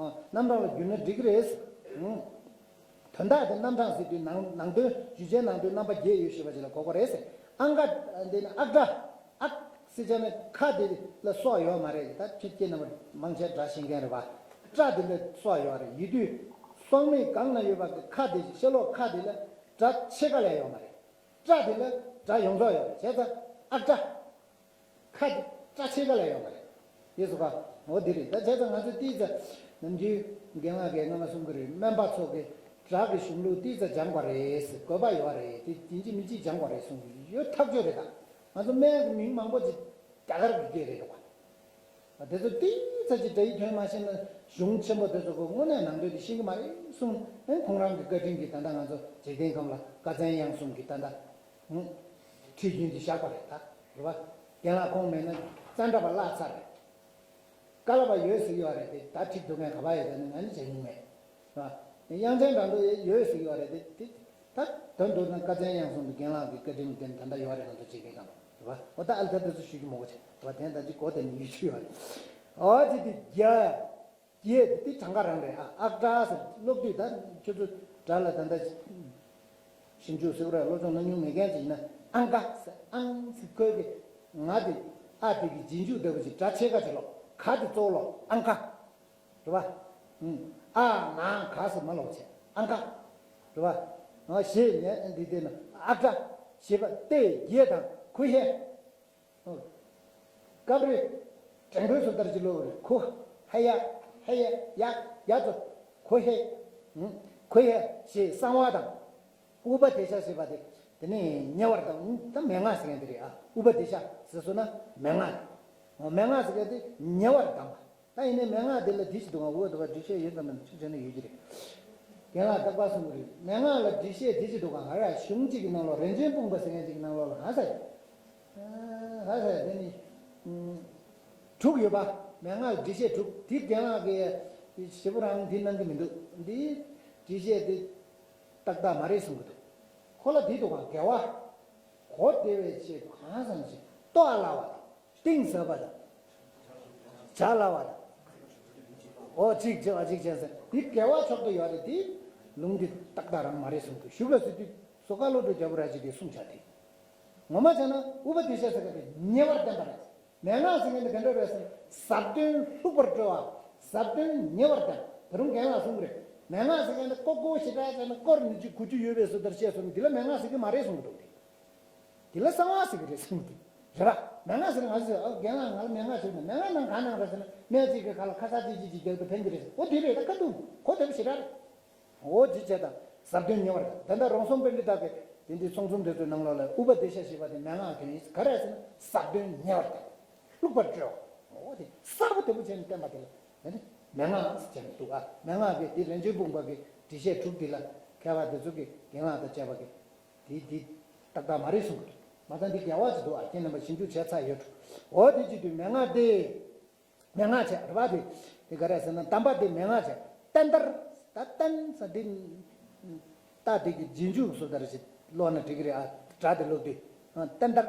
རྣམ་གྲངས་ལ་བསྒྱུར་ན་འགྲིག་གི་རེད། དོན་དག་དེ་རྣམ་གྲངས་ཟེར་དུས་ནང་ནང་དོན་བརྗོད་བྱའི་ནང་དོན་རྣམ་པ་བརྒྱད་ཡོད་ཞེས་པ་ཅིག་ལ་གོ་དགོས་རེད་ཟེར། ཨང་ཀ་འདི་ནི་ཨག་སྒྲ། ཨག་ཟེར་བྱས་ན་ཁ་དེ་ལ་སྲོག་ཡོད་མ་རེད། ད་ཁྱེད་ཁྱེད་རྣམ་པ་མང་ཆེ་སྒྲ་ཤེས་མཁན་རེད་པ། སྒྲ་དེ་ལ་སྲོག་ཡོད་རེད། ཡིན་དུས་སྲོག་མེད་གང་ན་ཡོད་པ་གི་ཁ་དེ་ཤ་ལོག་ཁ་དེ་ལ་སྒྲ་ཕྱེད་ཀ་ལས་ཡོད་མ་རེད། སྒྲ་དེ་ལ་སྒྲ་ཡོངས་རྫོགས་ཡོད་རེད། བྱས་ཙང་ཨག་སྒྲ། ཁ་དེ་སྒྲ་ཕྱེད་ཀ་ལས་ཡོད་མ་རེད། ཡེ་སུ་ཁ། འོ་འདི་རེད། ད་བྱས་ཙང་ང་ཚོས་ཏིག་ཙ་ནམ་རྒྱུན་རྒན་ལགས་ཀྱིས་སྔ་མ་གསུང་གི་རེད། སྨན་པ་ཚོ་གིས་སྒྲ་གི་གཞུང་ལུགས་ཏིག་ཙ་སྦྱང་དགོས་རེད་ཟེར། དགོས་པ་ཡོད་རེད། དེ་ཡིན་གཅིག་མིན་གཅིག་སྦྱང་དགོས་རེད་གསུང་གི་ཡོད། ཐག་ཆོད་རེད། ད་ང་ཚོ་སྨན་གྱི་མིང་མང་པོ་ཅིག་རྒྱ་གར་གྱི་སྐད་རེད་འདུག་པ། དེ་ཚོ་ཏིག་ཙ་ཅིག་སྒྲ་ཡིག་དོན་མ་ཤེས་ན་གཞུང་ཆེན་པོ་དེ་ཚོ་གི་དངོས་གནས་ནང་དོན་དེ་ཤེས་ཀྱི་མ་རེད་གསུངས། ཨེ་ཁོང་རང་གི་བཀའ་དྲིན་གྱིས་ད་ལྟ་ང་ཚོ་འཇིག་རྟེན་ཁམས་ལ་བཀའ་བཙན་དབྱངས་གསུམ་གྱི་ད་ལྟ་ཁྲིད་རྒྱུན་དེ་བཞག་པ་རེད། ད་རེད་པ། རྒན་ལགས་ཁོང་མེད་ན་ཙན་དྲ་པ་བརླག་ཚར་རེད། ཀ་ལ་པ་ཡོད་ཟེར་གྱི་ཡོད་རེད་དེ། ད་ཁྲིད་འདུག་མཁན་ག་པར་ཡོད་ཟེར་ན་ང་ནི་བྱེད་མྱོང་མེད། རེད་པ། དབྱངས་ཅན་སྒྲ་མདོ་ཡོད་ཟེར་གྱི་ཡོད་རེད་དེ། དེ་ད་དོན་དུ་ན་བཀའ་བཙན་དབྱངས་གསུམ་གྱི་རྒན་ལགས་ཀྱི་བཀའ་དྲིན་དེ་ད་ལྟ་ཡོད་རེད། ང་ཚོ་བྱེད་མཁན་གང་རེད་པ། འོ་ད་ཨ་ལ་ད་དེ་ཚོ་ཞུ་རྒྱུ་མང་པོ་བྱས་རེད་པ། དེ་ད་ཅིག་གོ་དེ་ནི་ཡོད་ཆུ་ཡོད་རེད། འོ་དེ་དེ་རྒྱ། རྒྱས་དེ་གྲངས་ཀ་རང་རེད་ཨ། ཨག་སྒྲ་ཟེར་ཀློག་དུས་ད་ཁྱོད་ཚོ་སྒྲ་ལ་ད་ལྟ་ཞིབ་འཇུག་ཟེར་བ་ར་སློབ་སྦྱོང་གནང་མྱོང་མེད་མཁན་ཅིག་ཡིན་ན་ཨང་ཀ་ཟེར། ཨང་ཟེར་ཁོས་གི་ང་དེ་ ཨ་དེ་གི་རྗེས་འཇུག་ལྟ་བུ་ཅིག་སྒྲ་ཕྱེད་ཀ་ཅིག་ཀློག་ག་དེ་གཙོ་བོ་ཀློག་ཨང་ཀ། རེད་པ། ཨ་ན་ག་ས་མ་ལོག་བྱས་ཨང་ཀ། རེད་པ། ཨ་ཞེས་ནས་འདི་དེ་ན་ཨ་ཀ་ཞེས་པ་སྟེ་རྒྱས་དང་ཁུ་ཧེ། སྐབས་རེ་དྲན་འགྲོས་སུ་ལྟར་གྱི་ལོ་རེ་ཁུ་ཧ་ཡ་ཧ་ཡ་ཡ་ཡ་ཚོ་ཁུ་ཧེ། ཁུ་ཧེ་ཞེས་གསང་བ་དང་། ཨུ་པ་དེ་ཤ་ཞེས་པ་དེ་དེ་ནི་ཉེ་བར་དང་ད་མན་ངག་ཟེར་མཁན་དེ་རེད་ཨ། ཨུ་པ་དེ་ཤ་ཟེར་སོང་ན་མན་ངག་རེད། མན་ངག་ཟེར་མཁན་དེ་ཉེ་བར་དང་། ད་ཡིན་ནའི་མན་ངག་དེ་ལ་འདི་ཞིག་འདུག་ག་འུ་པ་དེ་པ་འགྲེལ་བཤད་ཡོད་ཙམ་མིན་ཚིག་བྱས་ན་ཡོད་ཀྱི་རེད། རྒན་ལགས་རྟག་པར་གསུང་གི་རེད། མན་ངག་ལ་འགྲེལ་བཤད་དེ་ཞིག་འདུག་ག་ང་ར་གཞུང་གཅིག་གི་ནང་ལོགས་རིན་ཆེན་སྤུངས་པ་ཟེར་མཁན་གཅིག་གི་ནང་ལོགས་ལ་ཧ་ས་རེད། ཧ་ས་རེད་དེ་ནི། དྲུག་ཡོད་པ། མན་ངག་འགྲེལ་བཤད་དྲུག་དེ་རྒན་ལགས་ཀྱིས་ཞེ་པོ་རང་འདི་གནང་གི་མི་འདུག་འདི་འགྲེལ་བཤད་དེ་ཏག་ཏག་མ་རེད་གསུང་གི་འདུག་ཁོ་ལ་འདི་འདུག་ག་དགེ་བ། གོ་བདེ་བའི་ཆེད་དུ་གང་བསམ་ཞིང་རྟོགས་སླ་བ་དང་གཏིང་ཟབ་པ་དང་། བྱ་སླ་བ་དང་། འོ་གཅིག་བྱ་བ་གཅིག་བྱ་ཟེར་འདི་དགེ་བ་མཆོག་ཏུ་ཡོད་རེད་དེ། ལུང་འདི་ཏག་ཏག་རང་མ་རེད་གསུང་གི་ཞུགས་ལ་ཟེར་དུས་སོ་ཀ་བློ་གྲོས་རྒྱལ་པོ་ར་ཅིག་གིས་གསུངས་བྱ་དེ། ངོ་མ་བྱས་ན་ཨུ་པ་དེ་ཤ་ཟེར་ག་དེ་ཉེ་བར་བསྟན་པ་རེད། མན་ངག་ཟེར་མཁན་དེ་ག་འདྲ་རེད་ཟེར་ན་ཟབ་དོན་ལྷུག་པར་སྤྲོས་པ། ཟབ་དོན་ཉེ་བར་བསྟན། ད་རུང་རྒན་ལགས་གསུང་གི་རེད། མན་ངག་ཟེར་མཁན་དེ་ཀོ་ཀོ་ཞེ་དྲག་བྱས་ན་སྐོར་ནི་གཅིག་གོ་རྒྱུ་ཡོད་པའི་བཟོ་ལྟར་བཤད་སོང་ནས་འདི་ལ་མན་ངག་ཟེར་གི་མ་རེད་གསུང་གི་འདུག་དེ་ལ་གསང་བ་ཟེར་གི་རེད་གསུང་གི་འདུག་རེད་པ། མན་ངག་ཟེར་ན་ང་ཚོས་ཨ་རྒན་ལགས་ང་ལ་མན་ངག་ཟེར་ན་མན་ངག་ནང་ག་ནང་རེད་ཟེར་ན་སྨན་གཅིག་གི་ཁ་ལ་ཁ་ས་ཅིག་ཅིག་ཅིག་རྒྱག་དུས་ཕན་གི་རེད་ཟེར་འོ་དེ་རེད་ད་ཁ་ཐུག་གོ་དེ་བོ་ཞེ་དྲག་རེད། འོ་ཇི་བྱས་དང་ཟབ་དོན་ཉེ་བར་དང་ད་ལྟ་རོང་ཟོམ་པཎྜི་ཏ་གི་དེ་འདྲའི་གསུང་རྩོམ་དེ་ཚོའི་ནང་ལོགས་ལ་ཨུ་པ་དེ་ཤ་ཞེས་པ་དེ་མན་ངག་གི་ཡིན་ག་རེ་ཟེར་ན་ཟབ་དོན་ཉེ་བར་དང་ལྷུག་པར་སྤྲོས་པ། འོ་དེ་གསར་པ་དེ་བོ་བྱས་ནས་བསྟན་པ་དེ་ལ་དེ་ནི་མན་ངག་ཟེར་མཁན་འདུག་ཨ། མན་ངག་གི་དེ་རིན་ཆེན་སྤུངས་པ་གི་འགྲེལ་བཤད་དྲུག་དེ་ལ་མཁས་པ་དེ་ཚོ་གི་རྒན་ལགས་དང་བཅས་པ་གི་དེ་དེ་ཏག་ཏག་མ་རེད་གསུང་གི་འདུག་མ་ཚད་འདི་རྒྱལ་བ་ཅིག་འདུག་ཨ། ཁྱེད་རྣམ་པ་ཞིབ་འཇུག་བྱས་ཚར་ཡོད་འགྲོ། འོ་དེ་བྱེད་དུས་མན་ངག་དེ། མན་ངག་བྱས་རེད་པ། དེ་དེ་ག་རེ་ཟེར་ན་གདམས་པ་དེ་མན་ངག་བྱས། བསྟན་དར། ད་བསྟན་ས་འདི། ད་དེ་གི་རྗེས་འཇུག་སོ་ལྟར་ཞིག་ཀློག་ན་འགྲིག་གི་རེད་ཨ། སྒྲ་དེ་ཀློག་དུས། བསྟན་དར།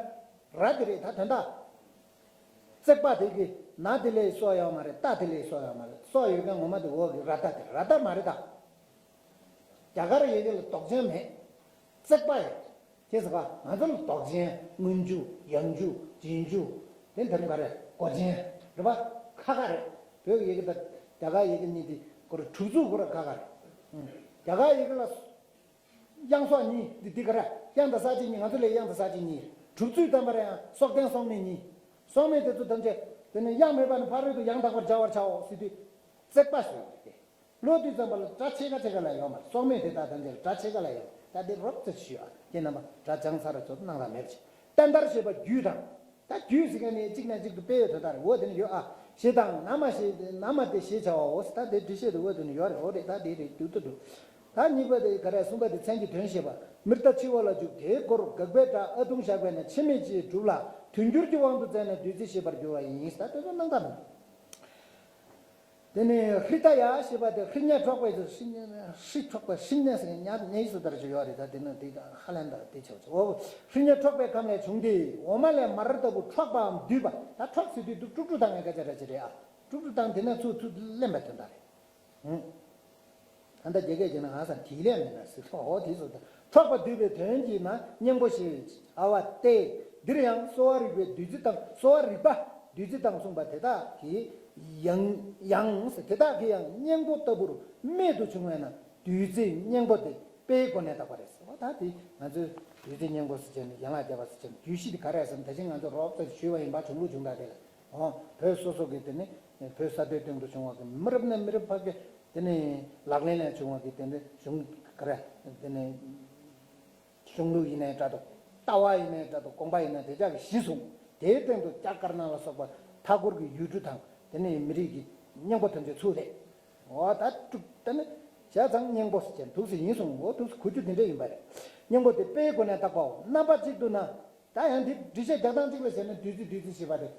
ར་དེ་རེད་ད་དོན་དག་བརྩེགས་པ་དེ་གི་ན་དེ་ལས་སོགས་ཡོད་མ་རེད། ད་དེ་ལས་སོགས་ཡོད་མ་རེད། སོགས་ཡོད་མཁན་ངོ་མ་དེ་འོག་གི་ར་ད་དེ་ར་ད་མ་རེད་ད། རྒྱ་གར་ཡི་གེ་ལ་འདོགས་ཅན་མེད། བརྩེགས་པ་ཡོད། ཅེས་ཟེར་བ་ང་ཚོ་ལ་འདོགས་ཅན་སྔོན་འཇུག་ཡང་འཇུག་རྗེས་འཇུག་དེ་འདིར་འགའ་རེ་གོ་ཅན་རེད་པ། ཁ་ཁ་རེད། བོད་ཀྱི་ཡི་གེ་དང་རྒྱ་གར་ཡི་གེ་གཉིས་དེ་ཁོ་ར་གྲུབ་ཚུལ་ཁོ་ར་ཁ་ཁ་རེད། རྒྱ་གར་ཡི་གེ་ལ་དབྱངས་སོགས་གཉིས་འདི་འདི་ག་ར་དབྱངས་དང་ས་བཅད་གཉིས། ང་ཚོ་ལ་དབྱངས་དང་ས་བཅད་གཉིས། གྲུབ་ཚུལ་དམ་པར་ཡང་སོགས་ལྡན་སོགས་མེད་གཉིས། སོགས་མེད་དེ་ཚོ་ཐམས་ཅད་དེ་ནི་དབྱངས་མེད་པ་ནི་ཕ་རོལ་ཏུ་ཡང་དག་པར་སྦྱར་བར་བྱའོ་ཟེར་དུས་བརྩེགས་པ་ཟེར་བ་རེད། བློ་དུས་ཙམ་པ་ལ་སྒྲ་ཕྱེད་ཀ་ཕྱེད་ཀ་ལ་ཡོད་མ་རེད། སོགས་མེད་དེ་དག་ཐམས་ཅད་ལ་སྒྲ་ཕྱེད་ཀ་ལ་ཡོད། ད་དེ་རོབ་ཙམ་ཞུས་ཨ། ཁྱེད་རྣམ་པ་སྒྲ་སྦྱངས་ཚར་རེད་ཚོད་སྣང་ལ་མེད་པ་ཞིག་བསྟན་དར་ཞེས་པ་རྒྱུད་དང་། ད་རྒྱུད་ཟེར་མཁན་ནི་གཅིག་ནས་གཅིག་ཏུ་སྤེལ་བའི་དོན་དག་རེད། འོ་དེ་ནི་ཡོད་ཨ། ཞེས་དང་ན་མ་ཞེས་ན་མ་སྟེ་ཞེས་བྱ་བའོ། ད་དེ་འགྲེལ་བཤད་དུ་འོ་དེ་ནི་ཡོད་རེད། འོ་རེད་ད་དེ་རེད་འདུག་ཏུ་འདུག་ད་གཉིས་པ་དེ་ག་རེ་གསུམ་པ་དེ་མཚན་གྱི་དོན་བཤད་པ། མི་རྟ་འཆི་བ་ལ་འཇུག་དེའི་མགོར་དགག་པའི་སྒྲ་ཨ་ཐུང་བཞག་པས་ན་འཆི་མེད་ཅེས་གྲུབ་ལ་དོན་འགྱུར་གྱི་དབང་དུ་མཛད་ནས་བདུད་རྩི་ཞེས་པར་འགྱུར་བ་ཡིན། ད་དེ་ཚོ་སྣང་དག་མིན། དེ་ནས་ཧྲི་ཏ་ཡ་ཞེས་པ་དེ་ཧྲི་ཉ་འཕྲོག་པའི་ཚུལ། ཧྲི་ཉ་ཧྲི་འཕྲོག་པ་ཧྲི་ཉ་ཟེར་ཉ་ཉ་ཡི་སུ་ལྟར་ཞིག་ཡོད་རེད། ད་དེ་ནི་དེ་ཧ་ལན་ད་དེ་ཆེ་བ་ཆེ། འོ་ཧྲི་ཉ་འཕྲོག་པའི་ཁམས་ལས་བྱུང་སྟེ་འོ་མ་ལས་མར་ལྟ་བུ་འཕྲོག་པའམ་བསྡུས་པ། ད་འཕྲོག་ཟེར་དུས་དུ་དཀྲུག་དཀྲུག་བཏང་བའི་སྐད་ཆ་འདྲ་ཅིག་རེད་ཨ། དཀྲུག་དཀྲུག་བཏང་དེ་ན་ཚུར་ཚུར་ལེན་པའི་དོན་དག་རེད། ཧུང་། ད་ལྟ་རྒྱ་སྐད་ཀྱི་ནང་ང་ས་དེ་ལས་མེད་ན་ཟེར་སོ། འོ་དེ་སོ་ད་འཕྲོག་པ་བསྡུས་པའི་དོན་གྱིས་ན་སྙིང་པོ་ཞེས་བྱ་བ་སྟེ། འདིར་ཡང་གསོ་བ་རིག་པའི་བདུད་རྩི་དང་གསོ་བ་རིག་པ་བདུད་རྩི་དང་གསུངས་པ་དེ་དག་གིས་ཡང་ཡང་ཟེར་དེ་དག་གིས་ཡང་སྙིང་པོ་ལྟ་བུར་རྨད་དུ་བྱུང་བས་ན་བདུད་རྩིའི་སྙིང་པོ་དེ་དཔེའི་སྒོ་ནས་བཏགས་པ་རེད་ཟེར་བ། ད་དེ་ང་ཚོས་བདུད་རྩིའི་སྙིང་པོ་ཟེར་བྱས་ནས་ཡན་ལག་བརྒྱད་པ་ཟེར་བྱས་ནས་རྒྱུད་བཞི་དེ་ག་རེ་ཟེར་ན་ད་ཅི་ང་ཚོས་རོབ་ཙམ་ཞུས་པ་ཡིན་པ་བྱུང་ལུགས་བྱུང་སྟངས་དེ་ལ། འོ་བོད་སོ་སོ་གི་དེ་ནི་བོད་ས་མཐོའི་སྟེང་དུ་བྱུང་བ་གི་མི་རབས་ནས་མི་རབས་བར་གྱི་དེ་ནི་ལག་ལེན་ལས་བྱུང་བ་གི་དེ་ནི་གཞུང་ག་རེ་དེ་ནི་གཞུང་ལུགས་ཡིན་ནའི་འདྲ་འདུག་ལྟ་བ་ཡིན་ནའི་འདྲ་འདུག་དགོངས་པ་ཡིན་ནའི་དེ་ཅག་གི་གཞི་བཟུང་། དེའི་སྟེང་དུ་ལྕགས་དཀར་ནག་ལ་སོགས་པ་མཐའ་འཁོར་གྱི་ཡུལ་གྲུ་དང་དེ་ནི་མི་རིགས་ཀྱི་སྙིང་པོ་ཐམས་ཅད་ཚུར་ལེན། འོ་ད་དཀྲུག་ད་ནི་བྱས་ཙང་སྙིང་པོ་ཟེར་ཅན་འདུག་སེ་ཡིན་གསུངས། འོ་འདུག་སེ་གོ་རྒྱུ་དེ་འདྲ་ཡིན་པ་རེད། སྙིང་པོ་དེ་དཔེའི་སྒོ་ནས་བཏགས་པའོ། རྣམ་པ་གཅིག་ཏུ་ན། ད་ཡང་འདི་འགྲེལ་བཤད་རྒྱག་སྟངས་གཅིག་ལ་བྱས་ན་བདུད་རྩི་བདུད་རྩི་ཞེས་པ་རེད།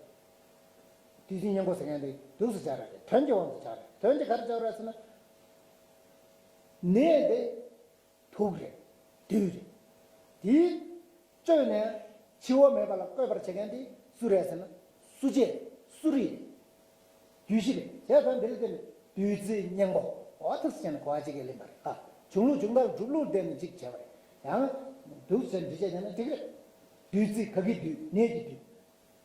བདུད་རྩི་སྙིང་པོ་ཟེར་མཁན་དེ་འདུག་སེ་སྦྱར་བ་རེད། དོན་གྱི་དབང་དུ་སྦྱར་བ་རེད། དོན་དེ་ག་རེ་སྦྱར་བ་རེད་ཟེར་ན། ནད་དེ་དུག་རེད། བདུད་རེད། དེ་བཅོས་ནས་འཆི་བ་མེད་པ་ལ་བཀོད་པར་བྱེད་མཁན་དེ་སུ་རེད་ཟེར་ན། གསོ་དཔྱད་གསོ་རིག་རྒྱུད་བཞི་རེད། བྱས་ཙང་འདི་ལ་བརྟེན་ནས་བདུད་རྩིའི་སྙིང་པོ། འོ་ཐུགས་སུ་བྱས་ན་གོ་བ་གཅིག་གིས་ལེན་པ་རེད། ཨ། བྱུང་ལུགས་བྱུང་སྟངས་གྲུབ་ལུགས་བརྟེན་ནས་གཅིག་བྱས་པ་རེད། ཡང་འདུག་སེ་འགྲེལ་བཤད་བྱས་ན་འགྲིག་རེད། བདུད་རྩི་ག་གི་བདུད། ནད་ཀྱི་བདུད།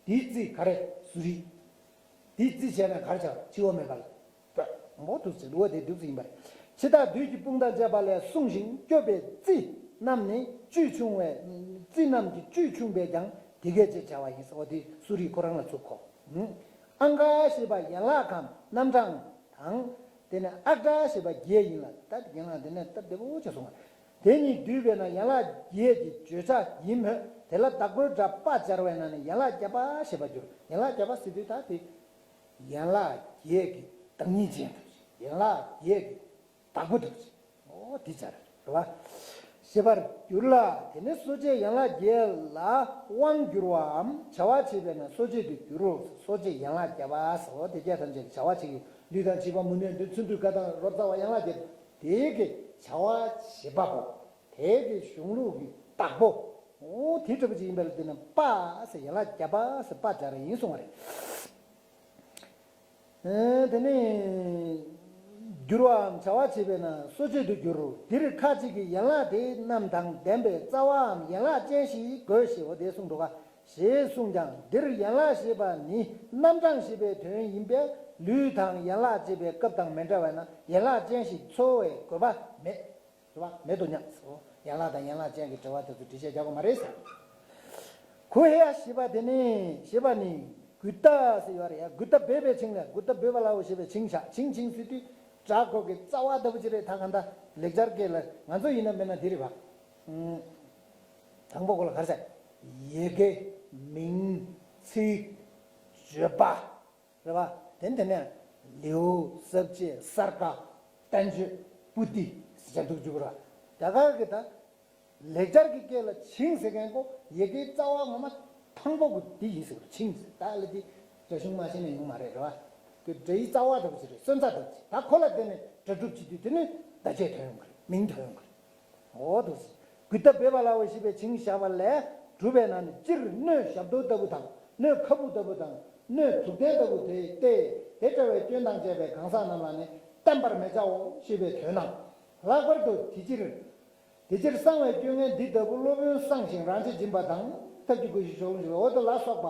དེའི་རྩིས་ག་རེ་ཟུར་རིས། དེའི་རྩིས་བྱས་ན་ག་རེ་བྱ་བ། འཆི་བ་མེད་པ་ལ། མོ་དུ་ཟེར་བ་དེ་འདུག་ཟིན་པ་རེད། འཆི་བདག་བདུད་ཀྱི་དཔུང་དང་བཅས་པ་ལས་བསྲུང་ཞིང་སྐྱོབ་པའི་རྩི་རྣམས་ནི་བཅུད་ཆུང་བས། རྩི་རྣམས་ཀྱི་བཅུད་ཆུང་བས་ཀྱང་དེ་སྐད་ཅེས་བྱ་བ་ཡིན་ཟེར་བ་དེ་སུ་རིའི་ཁོ་རང་ལ་ཚུགས་གོ། ཨང་ཀ་ཞེས་པ་ཡན་ལག་གམ་རྣམ་གྲངས་དང་། དེ་ནས་ཨཀྲ་ཞེས་པ་བརྒྱད་ཡིན་ལ། ད་ཡན་ལག་དེ་ནས་སྟབས་བདེ་པོ་ཆེ་སོང་བ། དེ་གཉིས་བསྡུས་པས་ན་ཡན་ལག་བརྒྱད་ཀྱི་བརྗོད་བྱ་ཡིན་མོད། དེ་ལ་བདག་པོའི་སྒྲ་པ་སྦྱར་བས་ན་ནི་ཡན་ལག་བརྒྱ་པ་ཞེས་པར་འགྱུར། ཡན་ལག་བརྒྱ་པ་ཟེར་དུས་ད་དེ། ཡན་ལག་བརྒྱད་ཀྱི་བདག་ཉིད་ཅན་དུ། ཡན་ལག་བརྒྱད་ཀྱི་བདག་པོ་དུ། ཨོ་དེ་སྦྱར་རེད་བ། ཞེས་པར་འགྱུར་ལ། དེ་ནི་གསོ་དཔྱད་ཡན་ལག་བརྒྱད་ལ་དབང་བསྒྱུར་བའམ་བྱ་བ་བྱེད་པས་ན་གསོ་དཔྱད་དུ་འགྱུར་རོ། གསོ་དཔྱད་ཡན་ལག་བརྒྱ་པ་ཟེར་བ་དེ་སྐད་ཐམས་ཅད་བྱ་བ་བྱེད་ཀྱི། ལུས་དང་བྱིས་པ་མུ་ནས་འདུན། ཚུལ་འདུས་ཀ་དང་རོབ་ཙམ་པ་ཡན་ལག་བརྒྱད། དེའི་གི་བྱ་བ་བྱེད་པ་པོ། དེའི་གི་གཞུང་ལུགས་ཀྱི་བདག་པོ། ཨོ་དེ་འདྲ་པོ་ཅིག་ཡིན་པ་ལ་བརྟེན་ནས་པ་ཟེར་ཡན་ལག་བརྒྱ་པ་ཟེར་པ་སྦྱར་ཡིན་གསུང་བ་རེད། ཨེ། དེ་ནས་འགྱུར་བའམ་བྱ་བ་བྱེད་པས་ན་གསོ་དཔྱད་དུ་འགྱུར། འདིར་ཁ་ཅིག་གིས་ཡན་ལག་དེ་རྣམས་དང་ལྡན་པའི་རྩ་བའམ་ཡན་ལག་ཅན་ཞིག་དགོས་ཞེས་པ་དེ་གསུངས་འདུག་ག་ཞེས་གསུངས་ཀྱང་། འདིར་ཡན་ལག་ཞེས་པ་ནི་རྣམ་གྲངས་ཞེས་པའི་དོན་ཡིན་པས། ལུས་དང་ཡན་ལག་ཅེས་པའི་སྐབས་དང་མི་འདྲ་བས་ན་ཡན་ལག་ཅན་ཞིག་འཚོལ་བའི་དགོས་པ་མེད། རེད་བ། མེད་དོ་སྙམ་ཟེར། ཡན་ལག་དང་ཡན་ལག་ཅན་གྱི་འབྲེལ་བ་དེ་ཚོ་འགྲེལ་བཤད་རྒྱག་དགོས་མ་རེད་ཟེར། གུ་ཧེ་ཡ་ཞེས་པ་དེ་ནི་ཞེས་པ་ནི་གུ་ཏ་ཟེར་ཡོད་རེད་ཡ། གུ་ཏ་བེ་བའི་བྱིངས་ལས་གུ་ཏ་བེ་བ་ལ་འོ་ཞེས་པའི་བྱིངས་བཞག་བྱིངས་བྱིངས་ཟེར་དུས་སྒྲ་གོ་གི་རྩ་བ་ལྟ་བུ་ཅིག་རེད། ད་གང་ལྟར་ལེགས་སྦྱར་སྐད་ལ་ང་ཚོ་ཡིན་ན་མིན་ན་འདི་རེད་བ། ཨུམ། དང་པོ་གོ་ལ་ག་རེ་ཟེར། ཡི་གེ། མིང་། ཚིག་བརྗོད་པ། རེད་བ། དེ་དེ་ནས་ལེའུ། ས་བཅད། གསར་ཀ་བསྟན་བཅོས། པུ་ཏི་ཟེར་འདུག་འཇུག་ར། ད་ག་གི་ད། ལེགས་སྦྱར་གྱི་སྐད་ལ་བྱིངས་ཟེར་མཁན་ཀོ་ཡི་གེའི་རྩ་བ་ངོ་མ་དང་པོ་གི་འདི་ཡིན་ཟེར་བ་བྱིངས་ཟེར། ད་ལ་འདི་སྒྲ་གཞུང་མ་ཤེས་ན་ཡོང་མ་རེད་རེད་བ། ཀྱི་སྒྲ་ཡི་རྩ་བ་འདྲ་པོ་ཅིག་རེད། སོན་རྩ་འདྲ་པོ་ཅིག་ད་ཁོ་ལ་བརྟེན་ནས་སྒྲ་སྒྲུབ་བྱེད་དུས་དེ་ནི་བརྡ་ཆད་ཐོན་ཡོང་གི་རེད། མིང་ཐོན་ཡོང་གི་རེད། འོ་འདུག་སེ། གུ་ཏ་བེ་བ་ལ་འོ་ཞེས་པའི་བྱིངས་བཞག་པ་ལས་གྲུབ་པས་ན་ནི། སྤྱིར་སྣོད་ཞབས་རྡོལ་ལྟ་བུ་དང་། སྣོད་ཁ་སྦུབ་ལྟ་བུ་དང་། སྣོད་དུག་ལྡན་ལྟ་བུ་དེ་སྟེ། དེ་འདྲ་བའི་སྐྱོན་དང་བཅས་པའི་གང་ཟག་རྣམས་ལ་ནི་བསྟེན་པར་མི་བྱའོ་ཞེས་པའི་དོན་ནམ། ལྷག་པར་དུ་དེ་ཕྱིར། དེ་ཕྱིར་གསང་བའི་སྐྱོན་ངན་འདི་ལྟ་བུ། སློབ་དཔོན་གསང་ཞིང་རང་བྱས་སྦྱིན་པ་དང་། ཐབས་ཀྱི་བཀོད་གཞི་ཕྱོགས་ལྷུང་ཞེས་པ་འོ་དེ་ལ་སོགས་པ་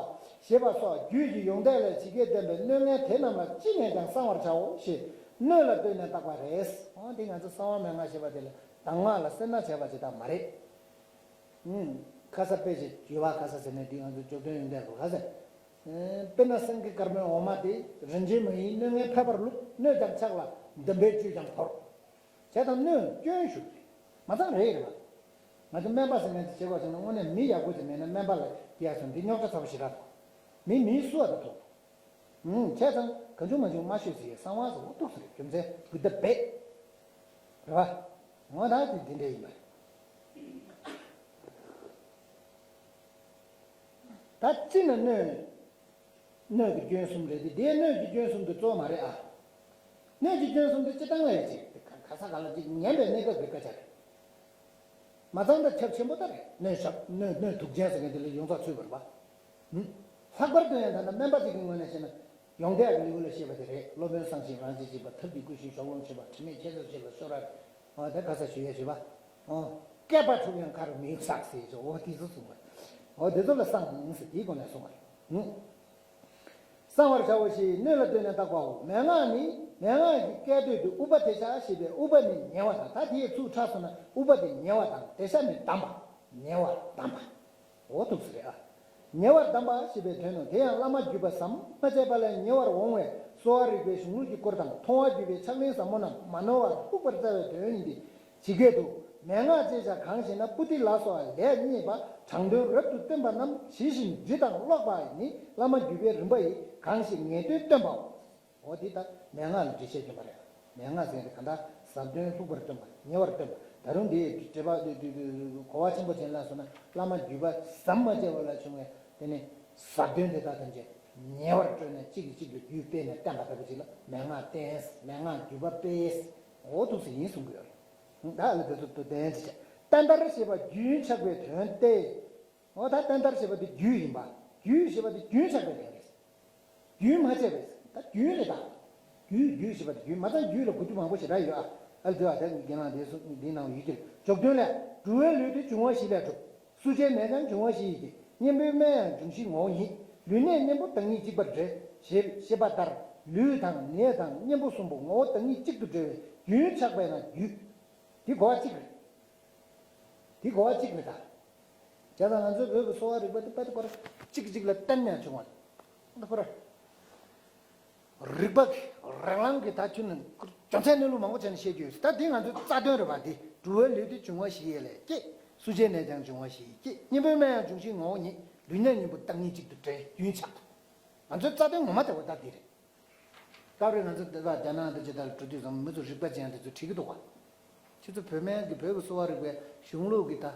ཞེས་པ་སོགས་རྒྱུད་ཀྱི་ཡོངས་གཏད་ལས་ཇི་སྐད་བསྟན་པའི་སྣོད་ངན་དེ་རྣམས་ལ་ཅི་ནས་ཀྱང་གསང་བར་བྱའོ་ཞེས་སྣོད་ལ་ལྟོས་ནས་བརྟག་པ་རེད། འོ་འདི་ང་ཚོ་གསང་བ་མན་ངག་ཞེས་པ་དེ་ལ། གདམས་ངག་ལ་སེར་སྣ་བྱས་པ་ཅིག་དག་མ་རེད། ཨུམ། ཁ་ས་དཔེ་ཆ་བརྗོད་པ་ཁ་ས་ཟེར་ནས་འདི་ང་ཚོ་འབྱོར་དོན་ཡོན་ཏན་རུ་ཁ་ས། ཨེ། དཔེར་ན་སེང་གེ་དཀར་མོའི་འོ་མ་དེ་རིན་ཆེན་མ་ཡིན། སྣོད་ངན་ཕལ་པར་བླུགས། སྣོད་ཀྱང་ཆག་ལ་འདམ་པའི་བཅུད་ཀྱང་བོར། བྱས་ཙང་སྣོད་སྐྱོན་ཞུགས་རེད། མ་ཚང་རེད་རེད་བ། ང་ཚོ་སྨན་པ་ཟེར་མཁན་དེ་བྱེད་དགོས་ཟེར་ན་དངོས་གནས་མི་ཡག་པོ་ཅིག་མེད་ན་སྨན་པ་ལ་སྐྱེལ་སོང་འདི་རྙོག་དྲ་ཚ་པོ་ཞེ་དྲག་འདུག་མི་མིའི་བསུ་བ་དང་ཐུག་ཨུམ། བྱས་ཙང་གང་བྱུང་མ་བྱུང་མ་ཤོད་ཟེར་གསང་བ་ཟེར་འོ་ཐུག་ཟེར་རྒྱུ་མཚན་གུ་ཏ་བེ། རེད་བ། ངོ་ད་དེ་འདི་འདྲ་ཡིན་པ་རེད། ད་ཅི་ན་སྣོད། སྣོད་ཀྱི་སྐྱོན་གསུམ་རེད་དེ་དེའི་སྣོད་ཀྱི་སྐྱོན་གསུམ་དེ་གཙོ་བོ་མ་རེད་ཨ། སྣོད་ཀྱི་སྐྱོན་གསུམ་དེ་སྤྱི་བཏང་ལ་ཡ་ཅིག་ག་ས་ག་ལ་ཅིག་ཉན་པའི་གནས་སྐབས་ཀྱི་སྐད་ཆ་རེད། མ་ཚང་ད་ཁྱབ་ཆེན་པོ་ད་རེད། སྣོད་ཞབས་སྣོད་སྣོད་དུག་ཅན་ཟེར་མཁན་དེ་ལ་ཡོངས་རྫོགས་ཚུད་པར་བ། ལྷག་པར་དུ་ཡང་ད་ལྟ་སྨན་པ་ཅིག་གི་ངོས་ནས་བཤད་ན་ཡོངས་གཏད་ཀྱི་ལེའུ་ལ་བཤད་པ་དེ་རེད། སློབ་དཔོན་གསང་ཞིང་རང་བྱས་སྦྱིན་པ། ཐབས་ཀྱི་བཀོད་གཞི་ཕྱོགས་ལྷུང་ཞེས་པ། དྲི་མེད་ཁྱད་མཚར་ཞེས་པ་ཤོ་ར་རེད། འོ་དེ་ག་ས་ཞུ་ཡས་ཞུ་བ། འོ། བསྐལ་པ་དྲུག་ཡང་ཁ་རུ་མི་གསགས་ཟེར་ཞོ། འོ་དེ་ཚོ་གསུངས་པ། འོ་དེ་ཚོ་ལ་གསང་ཟེར་དེའི་སྒོ་ནས་གསུངས་པ་རེད། གསང་བར་བྱའོ་ཞེས་སྣོད་ལ་ལྟོས་ནས་བརྟག་པའོ། མན་ངག་ནི་མན་ངག་གི་སྐད་དོད་དུ་ཨུ་པ་དེ་ཤ་ཞེས་པའི་ཨུ་པ་ནི་ཉེ་བ་དང་། ད་དེའི་ཚུགས་ཁྲག་སོང་ན་ཨུ་པ་དེ་ཉེ་བ་དང་དེ་ཤ་ནི་བསྡམས་པ། ཉེ་བར་བསྡམས་པ། འོ་ཐུགས་སུ་རེད་ཨ། ཉེ་བར་བསྡམས་པ་ཞེས་པའི་དོན་ནོ། དེ་ཡང་བླ་མ་བརྒྱུད་པ་ཟམ་མ་ཆད་པ་ལས་ཉེ་བར་འོང་བས་གསོ་བ་རིག་པའི་གཞུང་ལུགས་ཀྱི་སྐོར་དང་མཐོང་བ་བརྒྱུད་པའི་ཕྱག་ལེན་ཟབ་མོ་རྣམས་མ་ནོར་བར་ལྷུག་པར་བསྩལ་བའི་དོན་ཡིན་ཏེ། ཇི་སྐད་དུ། མན་ངག་ཅེས་བྱ་གང་ཞེ་ན། པུ་ཏི་ལ་སོགས་ལས་རྙེད་པ་དྲང་དོན་རབ་ཏུ་སྟོན་པ་རྣམས་ཇི་བཞིན་འབྲི་དང་ཀློག་པ་ནི་བླ་མ་བརྒྱུད་པའི་རིམ་པ་ཡིས་གང་ཞིག་ངེས་དོན་སྟོན་པའོ། འོ་འདི་ལྟར་མན་ངག་ལ་འགྲེལ་བཤད་སྐྱོན་པ་རེད། མན་ངག་ཟེར་དེ་ག་འདྲ་ཟབ་དོན་ལྷུག་པར་སྟོན་པ་ཉེ་བར་སྟོན་པ། ད་རུང་འདིའི་འགྲེལ་པ་གོ་བ་ཆེན་པོ་ཅན་ལ་སོགས་ན་བླ་མ་བརྒྱུད་པ་ཟམ་མ་ཆད་པ་ལ་བྱུང་བའི་དེ་ནི་ཟབ་དོན་དེ་དག་ཐམས་ཅད་ཉེ་བར་སྤྲོས་ནས་གཅིག་གིས་གཅིག་ལ་རྒྱུད་སྤེལ་ནས་བསྟན་པ་ལྟ་བུ་ཅིག་ལ་མན་ངག་བསྟན། མན་ངག་བརྒྱུད་པ་སྤེལ། འོ་ཐུགས་སུ་ཡིན་གསུང་གི་ཡོད་རེད། ད་ལ་དེ་ཚོ་དོ་ལྡན་ཅི་བྱ། བསྟན་དར་ཞེས་པ་རྒྱུན་ཆགས་པའི་དོན་ཏེ། འོ་ད་བསྟན་དར་ཞེས་པ་དེ་རྒྱུད་ཡིན་པ། རྒྱུད་ཞེས་པ་དེ་རྒྱུན་ཆགས་པའི་དོན་རེད། རྒྱུན་མ་ཆད་པས་ད་རྒྱུན་རེད་ད། རྒྱུད་རྒྱུད་ཞེས་པ་དེ་རྒྱུན་མ་ཚང་རྒྱུད་ལ་གོ་རྒྱུ་མང་པོ་ཞེ་དྲག་ཡོད་ཨ། ཨ་ལ་དེ་བ་དེ་འགན་ལངས་དེ་སུ་འདི་ནང་ཡིད་ཀྱི་འཇོག་དོན་ལས་འགྲོ་བའི་ལུས་དེ་འབྱུང་བ་བཞི་ལས་གྲུབ། གསོ་དཔྱད་ནད་ཀྱང་འབྱུང་བ་བཞི་ཡི་སྟེ། གཉེན་པོའི་སྨན་ཡང་འབྱུང་བཞི་ངོ་བོ་ཉིད། རྒྱུ་ནད་གཉེན་པོ་བདག་ཉིད་གཅིག་པར་འབྲེལ་ཞེས་བཤད་པ་ལྟར། ལུས་དང་ནད་དང་གཉེན་པོ་གསུམ་པོ་ངོ་བོ་བདག་ཉིད་གཅིག་ཏུ་འབྲེལ་བའི་རྒྱུན་ཆགས་པས་ན་རྒྱུད། འདི་གོ་བ་གཅིག་རེད། འདི་གོ་བ་གཅིག་རེད་ད། བྱས་ཙང་ང་ཚོའི་བོད་ཀྱི་གསོ་བ་རིག་པ་འདི་དཔེ་དེ་ཁོ་རང་གཅིག་གཅིག་ལ་བརྟེན་ནས་བྱུང་བ་རེད། འདི་ཁོ་རང་རིག་པ་གི་རང་རང་གི་ད་ཁྱོན་ནས་རྒྱུ་མཚན་གནས་ལུགས་མང་པོ་བྱས་ནས་བཤད་རྒྱུ་ཡོད། ད་འདི་ང་ཚོའི་རྩ་དོན་རེད་པ། འདི་འགྲོ་བའི་ལུས་འདི་འབྱུང་བ་བཞི་ཡི་ལས་སྐྱེས། གསོ་བྱའི་ནད་ཀྱང་འབྱུང་བ་བཞི་ཡི་སྐྱེས། གཉེན་པོའི་སྨན་ཡང་འབྱུང་བཞིའི་ངོ་བོ་ཉིད། ལུས་ནད་གཉིས་པོ་བདག་ཉིད་གཅིག་ཏུ་འབྲེལ་རྒྱུན་ཆགས་པ། ང་ཚོའི་རྩ་དོན་ངོ་མ་དེ་འོ་ད་འདི་རེད། སྐབས་རེ་ང་ཚོ་འདི་དག་རྒྱ་ནག་འདི་ཇི་ལྟར་འགྲོ་དུས་ཙམ་མི་ཚོ་རིག་པ་ཅན་དེ་ཚོས་དྲིས་ཀྱི་འདུག་ག་ཁྱེད་ཚོ་བོད་སྨན་གྱི་བོད་ཀྱི་གསོ་བ་རིག་པའི་གཞུང་ལུགས་ཀྱི་ད་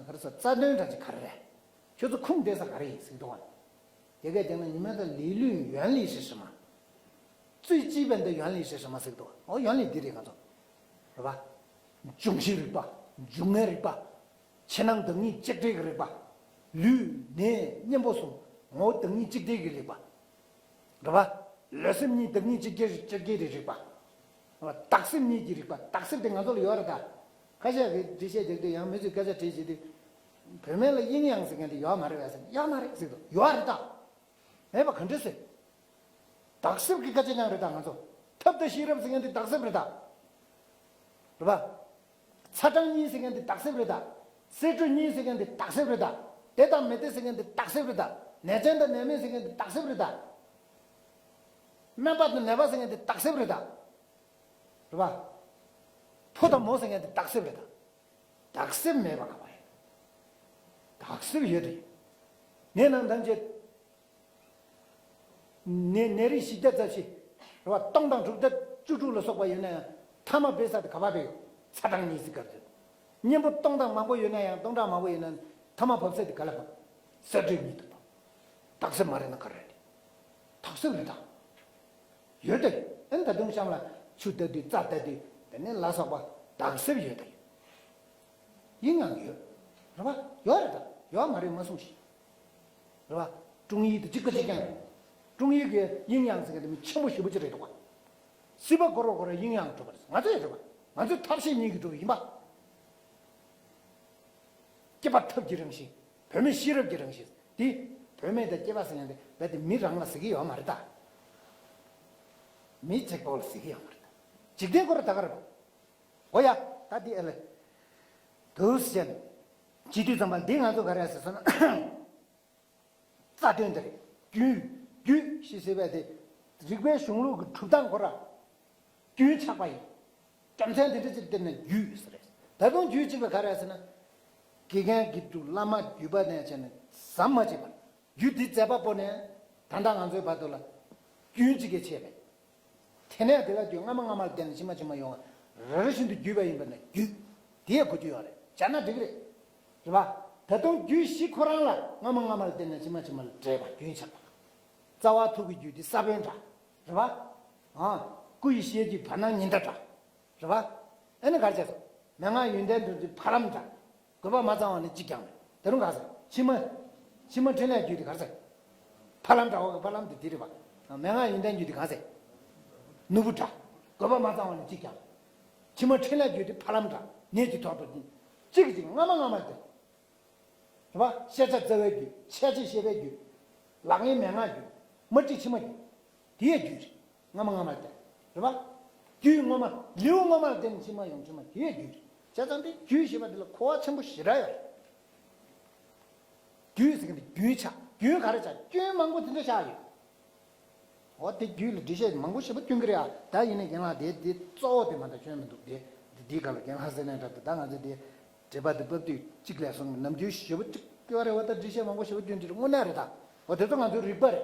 ག་རེ་ཟེར་རྩ་དོན་འདྲ་ཅིག་ག་རེ་རེད། ཁྱོད་ཚོ་ཁུངས་འདེད་ས་ག་རེ་ཡིན་ཟེར་གྱི་འདུག་ག་རྒྱ་སྐད་རྒྱག་ན་你们的理论原理是什么། 最基本的原理是什么 ཟེར་གྱི་འདུག་ག་འོ་ཡོན་ལི་འདི་རེད་ང་ཚོ། རེད་པ། འབྱུང་བཞིའི་རིག་པ། འབྱུང་ལྔའི་རིག་པ། ཕྱི་ནང་བདག་ཉིད་གཅིག་འབྲེལ་གྱི་རིག་པ། ལུས་ནད་གཉེན་པོ་གསུམ་ངོ་བོ་བདག་ཉིད་གཅིག་འབྲེལ་གྱི་རིག་པ། རེད་པ། ལུས་སེམས་གཉིས་བདག་ཉིད་གཅིག་གྱུར་གཅིག་གྱུར་གྱི་རིག་པ། རེད་པ། བདག་སེམས་གཉིས་ཀྱི་རིག་པ། བདག་སེམས་དེ་ང་ཚོ་ལ་ཡོད་རེད་ད། ཁ་ཤས་ཀྱིས་འགྲེལ་བཤད་རྒྱག་དུས་ཡང་མི་ཚོས་སྐད་ཆ་དྲིས་བྱེད་དུས། བོད་སྨན་ལ་དབྱིན་ཡང་ཟེར་མཁན་དེ་ཡོད་མ་རེད་པས་ཟེར། ཡོད་མ་རེད་ཟེར་འདུག་ཡོད་རེད་ད། མེད་པ་ག་འདྲ་ཟེར། བདག་སེམས་ཀྱི་སྐད་ཆ་རྐྱང་རེད་ད་ང་ཚོ། ཐབས་དང་ཤེས་རབ་ཟེར་མཁན་དེ་བདག་སེམས་རེད་ད། རེད་པ། ཚ་གྲང་གཉིས་ཟེར་མཁན་དེ་བདག་སེམས་རེད་ད། གསེར་དྲི་གཉིས་ཟེར་མཁན་དེ་བདག་སེམས་རེད་ད། བདེ་དང་མི་བདེ་ཟེར་མཁན་དེ་བདག་སེམས་རེད་ད། ནད་ཅན་དང་ནད་མེད་ཟེར་མཁན་དེ་བདག་སེམས་རེད་ད། སྨན་པ་དང་ནད་པ་ཟེར་མཁན་དེ་བདག་སེམས་རེད་ད། རེད་པ། ཕོ་དང་མོ་ཟེར་མཁན་དེ་བདག་སེམས་རེད་ད། བདག་སེམས་མེད་པ་ག་པར་ཡོད། བདག་སེམས་ཡོད་དེ། ནད་རྣམས་ཐམས་ཅད། ནད་ནད་རིགས་བཞི་བརྒྱ་རྩ་བཞི། རེད་པ། སྟོང་དང་དྲུག་བརྒྱ་བཅུ་དྲུག་ལ་སོགས་པ་ཡོད་ན་ཡང་ཐ་མ་འབེབས་ས་དེ་ག་པར་འབེབས་ཡོད། ཚ་གྲང་གཉིས་སུ་བཀར་ཏེ། གཉེན་པོ་སྟོང་དང་མང་པོ་ཡོད་ན་ཡང་སྟོང་ཕྲག་མང་པོ་ཡོད་ན་ཐ་མ་བབས་ས་དེ་ག་ལ་བབས། གསེར་དྲི་གཉིས་དུ་བབས། བདག་སེམས་མ་རེད་ན་ག་རེ་རེད། བདག་སེམས་རེད་ད། ཡོད་དེ། ཨ་ནི་ད་དུང་གཤམ་ལ་ཆུ་ལྟ་དུས་རྩྭ་ལྟ་དུས་དེ་ནས་ལ་སོགས་པ་བདག་སེམས་ཡོད་དེ། དབྱིན་ཡང་ཡོད། རེད་པ། ཡོད་རེད་ད། ཡོད་མ་རེད་མ་གསུངས་ཤིག་རེད་པ། ཀྲུང་དབྱི་དེ་གཅིག་པ་གཅིག་རྐྱང་རེད། ཀྲུང་དབྱི་གི་དབྱིན་ཡང་ཟེར་མཁན་དེ་མི་ཆེན་པོ་ཞེ་པོ་ཅིག་རེད་འདུག་ག་སྲིད་པ་ཁོ་རང་ཁོ་རང་དབྱིན་ཡང་གྲུབ་པ་རེད། ང་ཚོ་ཡང་རེད་པ། ང་ཚོའི་ཐབས་ཤེས་གཉིས་ཀྱིས་གྲུབ་པ་ཡིན་པ། སྐྱེས་པ་ཐབས་ཀྱི་རང་བཞིན། བུད་མེད་ཤེས་རབ་ཀྱི་རང་བཞིན། དེ་བུད་མེད་དང་སྐྱེས་པ་ཟེར་མཁན་དེ་རྦད་དེ་མི་རང་ལ་ཟེར་གྱི་ཡོད་མ་རེད་ད། མི་གཅིག་པོ་ལ་ཟེར་གྱི་ཡོད་མ་རེད་ད། འཇིག་རྟེན་ཁོ་རང་ད་ག་རེད་པ། འོ་ཡ། ད་འདི་ཨེ་ལེ། དུས་ཟེར་ནས། བྱེད་དུས་ཙམ་པ་འདི་ང་ཚོ་ག་རེ་ཟེར་སོང་ན། རྩ་དོན་འདི་རེད། རྒྱུད། རྒྱུད་ཞེས་ཟེར་བ་དེ། རིག་པའི་གཞུང་ལུགས་ཀྱི་གྲུབ་སྟངས་ཁོ་ར། རྒྱུན་ཆགས་པ་ཡིན། རྒྱུ་མཚན་དེ་འདྲ་ཅིག་བསྟན་ནས་རྒྱུད་ཟེར་རེད། ད་དུང་རྒྱུད་གཅིག་པ་ག་རེ་ཟེར་ན། དགེ་རྒན་དགེ་ཕྲུག་བླ་མ་བརྒྱུད་པ་ནས་བྱས་ནས་ཟམ་མ་ཆད་པར། རྒྱུད་འདི་མཛད་པ་པོ་ནས་ད་ལྟ་ང་ཚོའི་བར་དུ་ལ་རྒྱུན་གཅིག་གིས་ཆད་པས། དེ་ནས་དེ་ལ་རྒྱུད་སྔ་མ་སྔ་མ་ལ་བརྟེན་ནས་ཕྱི་མ་ཕྱི་མ་ཡོང་བ་རེ་རེ་བཞིན་དུ་བརྒྱུད་པ་ཡིན་པ་ན་རྒྱུད་དེ་ཡང་གོ་རྒྱུ་ཡོད་རེད། བྱས་ན་འགྲིག་གི་རེད། རེད་པ། ད་དུང་རྒྱུད་བཞི་ཁོ་རང་ལ་སྔ་མ་སྔ་མ་ལ་བརྟེན་ནས་ཕྱི་མ་ཕྱི་མ་ལ་འདྲེས་པ་རྒྱུན་ཆགས་པ། རྩ་བ་ཐུགས་ཀྱི་རྒྱུད་འདི་ས་བོན་འདྲ། རེད་པ། ཨ། སྐུ་ཡི་ཤེལ་གྱི་བར་སྣང་ཉི་ཟླ་འདྲ། རེད་པ། ཨེ་ནི་གར་བྱས་སོ། མན་ངག་ཡོན་ཏན་དོན་གྱི་ཕ་ལམ་འདྲ། དགོས་པ་མ་ཚང་བ་ནི་གཅིག་ཀྱང་མེད། ད་རུང་ག་ཟེར། ཕྱི་མ། ཕྱི་མ་འཕྲིན་ལས་རྒྱུད་དེ་ག་ཟེར། ཕ་ལམ་འདྲ་བོ་གི་ཕ་ལམ་དེ་དེ་རེད་པ། མན་ངག་ཡོན་ཏན་རྒྱུད་དེ་ག་ཟེར། ནོར་བུ་འདྲ། དགོས་པ་མ་ཚང་བ་ནི་གཅིག་ཀྱང་། ཕྱི་མ་འཕྲིན་ལས་རྒྱུད་དེ་ཕ་ལམ་འདྲ། ནད་ཀྱི་ཐོག་ཏུ་གཅིག་གཅིག་སྔ་མ་སྔ་མ་དེ། རེད་པ། ཤེས་བྱ་རྩ་བའི་རྒྱུད། འཆད་བྱེད་ཤེས་པའི་རྒྱུད། ལག་ལེན་མན་ངག་རྒྱུད། མ་བྲིས་ཕྱི་མ་རྒྱུད། དེའི་རྒྱུད་རེད། སྔ་མ་སྔ་མ་དེ། རེད་པ། རྒྱུད་སྔོན་མ། ལེའུ་སྔོན་མ་ལ་བརྟེན་ནས་ཕྱི་མ་ཡོང་ཕྱི་མ་དེའི་རྒྱུད་རེད། བྱས་ཙང་དེ་རྒྱུད་ཞེས་པ་དེ་ལ་གོ་བ་ཆེན་པོ་ཞེ་དྲག་ཡོད་རེད། རྒྱུད་ཟེར་མཁན་དེ་རྒྱུན་ཆགས། རྒྱུན་ག་རེ་ཆགས། སྐྱོན་མང་པོ་དེ་འདྲ་ཆགས་ཡོད། འོ་དེ་རྒྱུད་ལ་འགྲེལ་བཤད་མང་པོ་ཞེ་པོ་སྐྱོན་གྱི་རེད་ཨ། ད་ཡིན་ནའི་རྒན་ལགས་དེ་དེ་གཙོ་བོ་དེ་མ་གཏོགས་སྐྱོན་མི་འདུག་དེ་དེ་དེའི་སྐབས་ལ་རྒན་ལགས་ཟེར་ནས་འདྲ་འདུག་ད་ང་ཚོས་དེ་འགྲེལ་པ་དེ་ཕབ་དུས་གཅིག་ལས་སོང་ནམ་རྒྱུན་ཞེ་པོ་གཅིག་སྐྱོ་བ་རེད་བ། ད་འགྲེལ་བཤད་མང་པོ་ཞེ་པོ་སྐྱོན་གྱི་རེད། དངོས་གནས་རེད་ད། འོ་དེ་ཚོ་ང་ཚོའི་རིག་པ་རེད།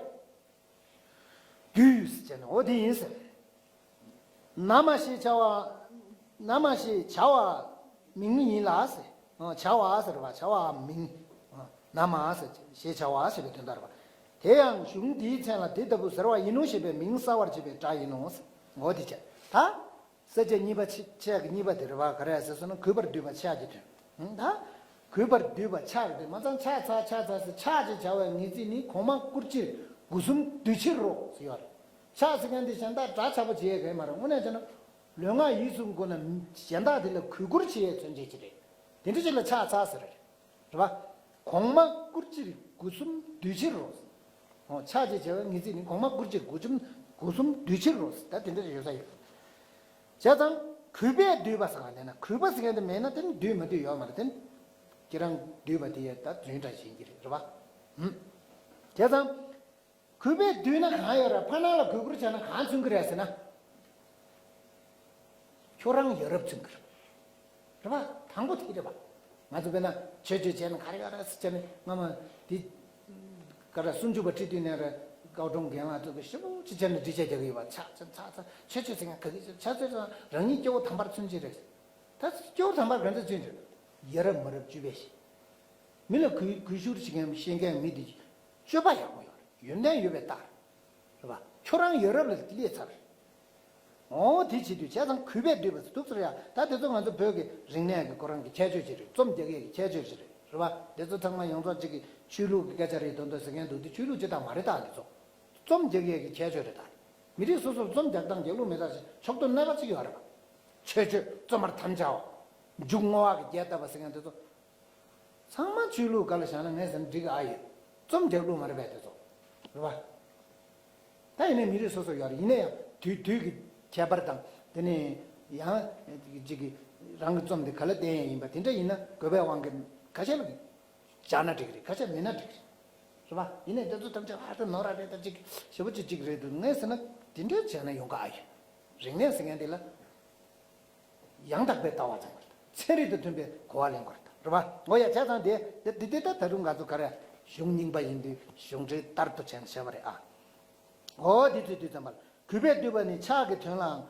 རྒྱུད་ཟེར་ནས་འོ་དེ་ཡིན་ཟེར། ན་མ་ཞེས་བྱ་བ། ན་མ་ཞེས་བྱ་བ་མིང་ཡིན་ལ་ཟེར། བྱ་བ་ཟེར་བ་བྱ་བ་མིང་། ན་མ་ཟེར་ཞེས་བྱ་བ་ཞེས་པའི་དོན་དག་རེད་པ། དེ་ཡང་གཞུང་འདིའི་མཚན་ལ་དེ་ལྟ་བུ་ཟེར་བ་ཡིན་ནོ་ཞེས་པའི་མིང་གསལ་བར་བྱེད་པའི་སྒྲ་ཡིན་ནོ་ཟེར། འོ་དེ་བྱས་ད། ས་བཅད་གཉིས་པ་ཆ་ཆ་གི་གཉིས་པ་དེ་རེད་པ། ག་རེ་ཟེར་སོང་ན་གུས་པར་བསྡུས་པ་ཆ་གི་དོན། ད། གུས་པར་བསྡུས་པ་ཆ་གི་དོན་མ་ཚང་ཆ་ཚ་ཆ་ཚ་ཟེར་ཆ་ཅེས་བྱ་བའི་ངེས་ཚིག་ནི་གོང་མ་བཀུར་སྤྱིར་དགུ་གསུམ་བསྡུ་ཕྱིར་རོ་ཟེར་ཡོད་རེད། ཆ་ཟེར་མཁན་དེ་གཞན་དག་སྒྲ་ཆགས་པ་བྱེད་ཡས་གང་མ་རེད། དངོས་གནས་བྱས་ན་ལུས་ངག་ཡིད་གསུམ་ཀུན་ན་གཞན་དག་དེ་ལ་གུས་བཀུར་བྱེད་ཡས་མཚོན་བྱེད་ཅིག་རེད། དེ་འདྲ་ཅིག་ལ་ཆ་ཚ་ཟེར་རེད། རེད་པ། གོང་མ་བཀུར་སྤྱིར་དགུ་གསུམ་བསྡུ་ཕྱིར་རོ། ཕྱག་བྱས་བྱས་པ་ངེས་ཚིག་ནི་གོང་མ་དགུ་གཅིག་དགུ་གསུམ་དགུ་གསུམ་འདུས་ཕྱིར་རོ། ད་དེ་འདྲ་ཡོད་ས་ཡོད། བྱས་ཙང་གུས་པས་བསྡུས་པ་ཟེར་བ་ནས་ན། གུས་པ་ཟེར་མཁན་དེ་མེད་ན་དེ་ནི་བསྡུས་མ་བསྡུས་ཡོད་མ་རེད། དེ་ནི་ཁྱེད་རང་བསྡུས་པ་དེ་ཡ་ད་རྫུན་འདྲ་བྱེད་ཀྱི་རེད། རེད་པ། ཧུམ། བྱས་ཙང་། གུས་པས་བསྡུས་ན་གང་ཡོད་རེད། ཕར་ནང་ལ་གུས་བཀུར་བྱས་ན་གང་མཚོན་གྱི་རེད་ཟེར་ན། ཁྱོད་རང་ཡ་རབས་མཚོན་གྱི་རེད། རེད་པ། དང་པོ་དེ་རེད་པ། ང་ཚོ་དཔེར་ན་ཆོས་སྤྱོད་བྱས་ན་ག་རེ་ཡོད་རེད་ཟེར་བྱས་ན། སྔ་མ་དེ་ག་རེ་སུམ་ཅུ་པ་ཁྲི་འདུས་ནས་རེད། སྐུ་གྲོངས་རྒན་ལགས་ཚོ་གི་ཞེ་པོ་ཅིག་བྱས་ནས་འགྲེལ་བཤད་རྒྱག་གི་ཡོད་པ། ཆ་ཆ་ཆ་ཆ་ཆོས་སྤྱོད་ཟེར་མཁན་ག་གི་ཆ་ཆ་ཆ་རང་ཉིད་སྐྱེ་བོ་དམ་པར་མཚོན་གྱི་རེད། ད་སྐྱེ་བོ་དམ་པར་ག་ཚོད་མཚོན་གྱི་རེད། ཡ་རབས་མ་རབས་སྤྱོད་པས་ཤེས། མི་ལ་གུས་གུས་ཞབས་བྱེད་མཁན་ཤེས་མཁན་མི་དེ་སྤྱོད་པ་ཡག་པོ་ཡོད་རེད། ཡོན་ཏན་ཡོད་པའི་རྟགས་རེད། རེད་པ། ཁྱོད་རང་ཡ་རབས་ལ་སླེབས་ཚར། འོ་དེ་བྱེད་དུས་བྱས་ཙང་གུས་པས་བསྡུས་པ་ཟེར་འདུག་ཟེར་ཡ། ད་དེ་ཚོ་ང་ཚོ་བོད་ཀྱི་རིག་གནས་ཀྱི་ཁོ་རང་གི་ཁྱད་ཆོས་ཅིག་རེད། རྩོམ་རྒྱག་ཡས་ཀྱི་ཁྱད་ཆོས་ཅིག་རེད། རེད་པ། དེ་ཚོ་ཚང་མ་ཡོངས་རྫོགས་གཅིག་གི་ཆོས་ལུགས་ཀྱི་སྐད་ཆ་རེད་མདོག་མདོག་ཟེར་མཁན་འདུག། དེ་ཆོས་ལུགས་སྤྱི་དང་མ་རེད། ད་དེ་ཚོ་རྩོམ་རྒྱག་ཡས་ཀྱི་ཁྱད་ཆོས་རེད། ད་མི་རིགས་སོ་སོར་རྩོམ་རྒྱག་སྟངས་རྒྱག་ལུགས་མི་འདྲ་ཞིག་ཕྱོགས་གཏོགས་སྣ་ཁ་གཅིག་ཡོད་རེད་པ། ཆོས་སྤྱོད་རྩོམ་པར་དམ་བཅའ་བ། མཇུག་བསྔོ་བ་གི་རྒྱས་བཏབ་པ་ཟེར་མཁན་དེ་ཚོ། ཚང་མ་ཆོས་ལུགས་སྒང་ལ་བཞག་ན་ངས་ཟེར་ན་འགྲིག་གི་ཨ་ཡོད། རྩོམ་རྒྱག་ལུགས་མ་རེད་པས་དེ་ཚོ། རེད་པ། ད་ཡིན་ནའི་མི་རིགས་སོ་སོ་ཡོད་རེད། ཡིན་ན་ཡང་དུས་དུས་ཀྱི་ཁྱད་པར་དང་། དེ་ནས་ཡང་ཅིག་གི་རང་གི་རྩོམ་དེ་ག་ལ་བརྟེན་ཡས་ཡིན་པ་དེ་འདྲ་ཡིན་ན་དགོས་པའི་དབང་གིས་ཁ་ཤས་ལ་སྦྱར་ན་འགྲིག་གི་རེད། ཁ་ཤས་མེད་ན་འགྲིག་གི་རེད། རེད་པ། ཡིན་ནའི་དེ་ཚོ་ཐམས་ཅད་ཨ་ད་ནོར་ར་རེད། ད་ཅིག་ཞེ་པོ་ཅིག་ཅིག་རེད་འདུག། ངས་ཟེར་ན་དེ་འདྲ་བྱས་ན་ཡོང་གི་ཨ་ཡོད། རིག་གནས་ཟེར་མཁན་དེ་ལ། ཡང་དག་པའི་ལྟ་བ་འཛིན་དགོས་རེད། ཚན་རིག་དང་མཐུན་པའི་གོ་བ་ལེན་དགོས་རེད། རེད་པ། འོ་ཡ། བྱས་ཙང་དེ་དེ་དེ་དེ་ད་ད་རུང་ང་ཚོ་ག་རེ་གཞུང་རྙིང་པ་ཡིན་དུས་གཞུང་འགྲེལ་ལྟར་དུ་བྱས་ནས་བཤད་པ་རེད་ཨ། འོ་དེ་ཚོས་དུས་ཙམ་པར་གུས་པས་བསྡུས་པ་ནི་ཕྱག་གི་དོན་ལའང་།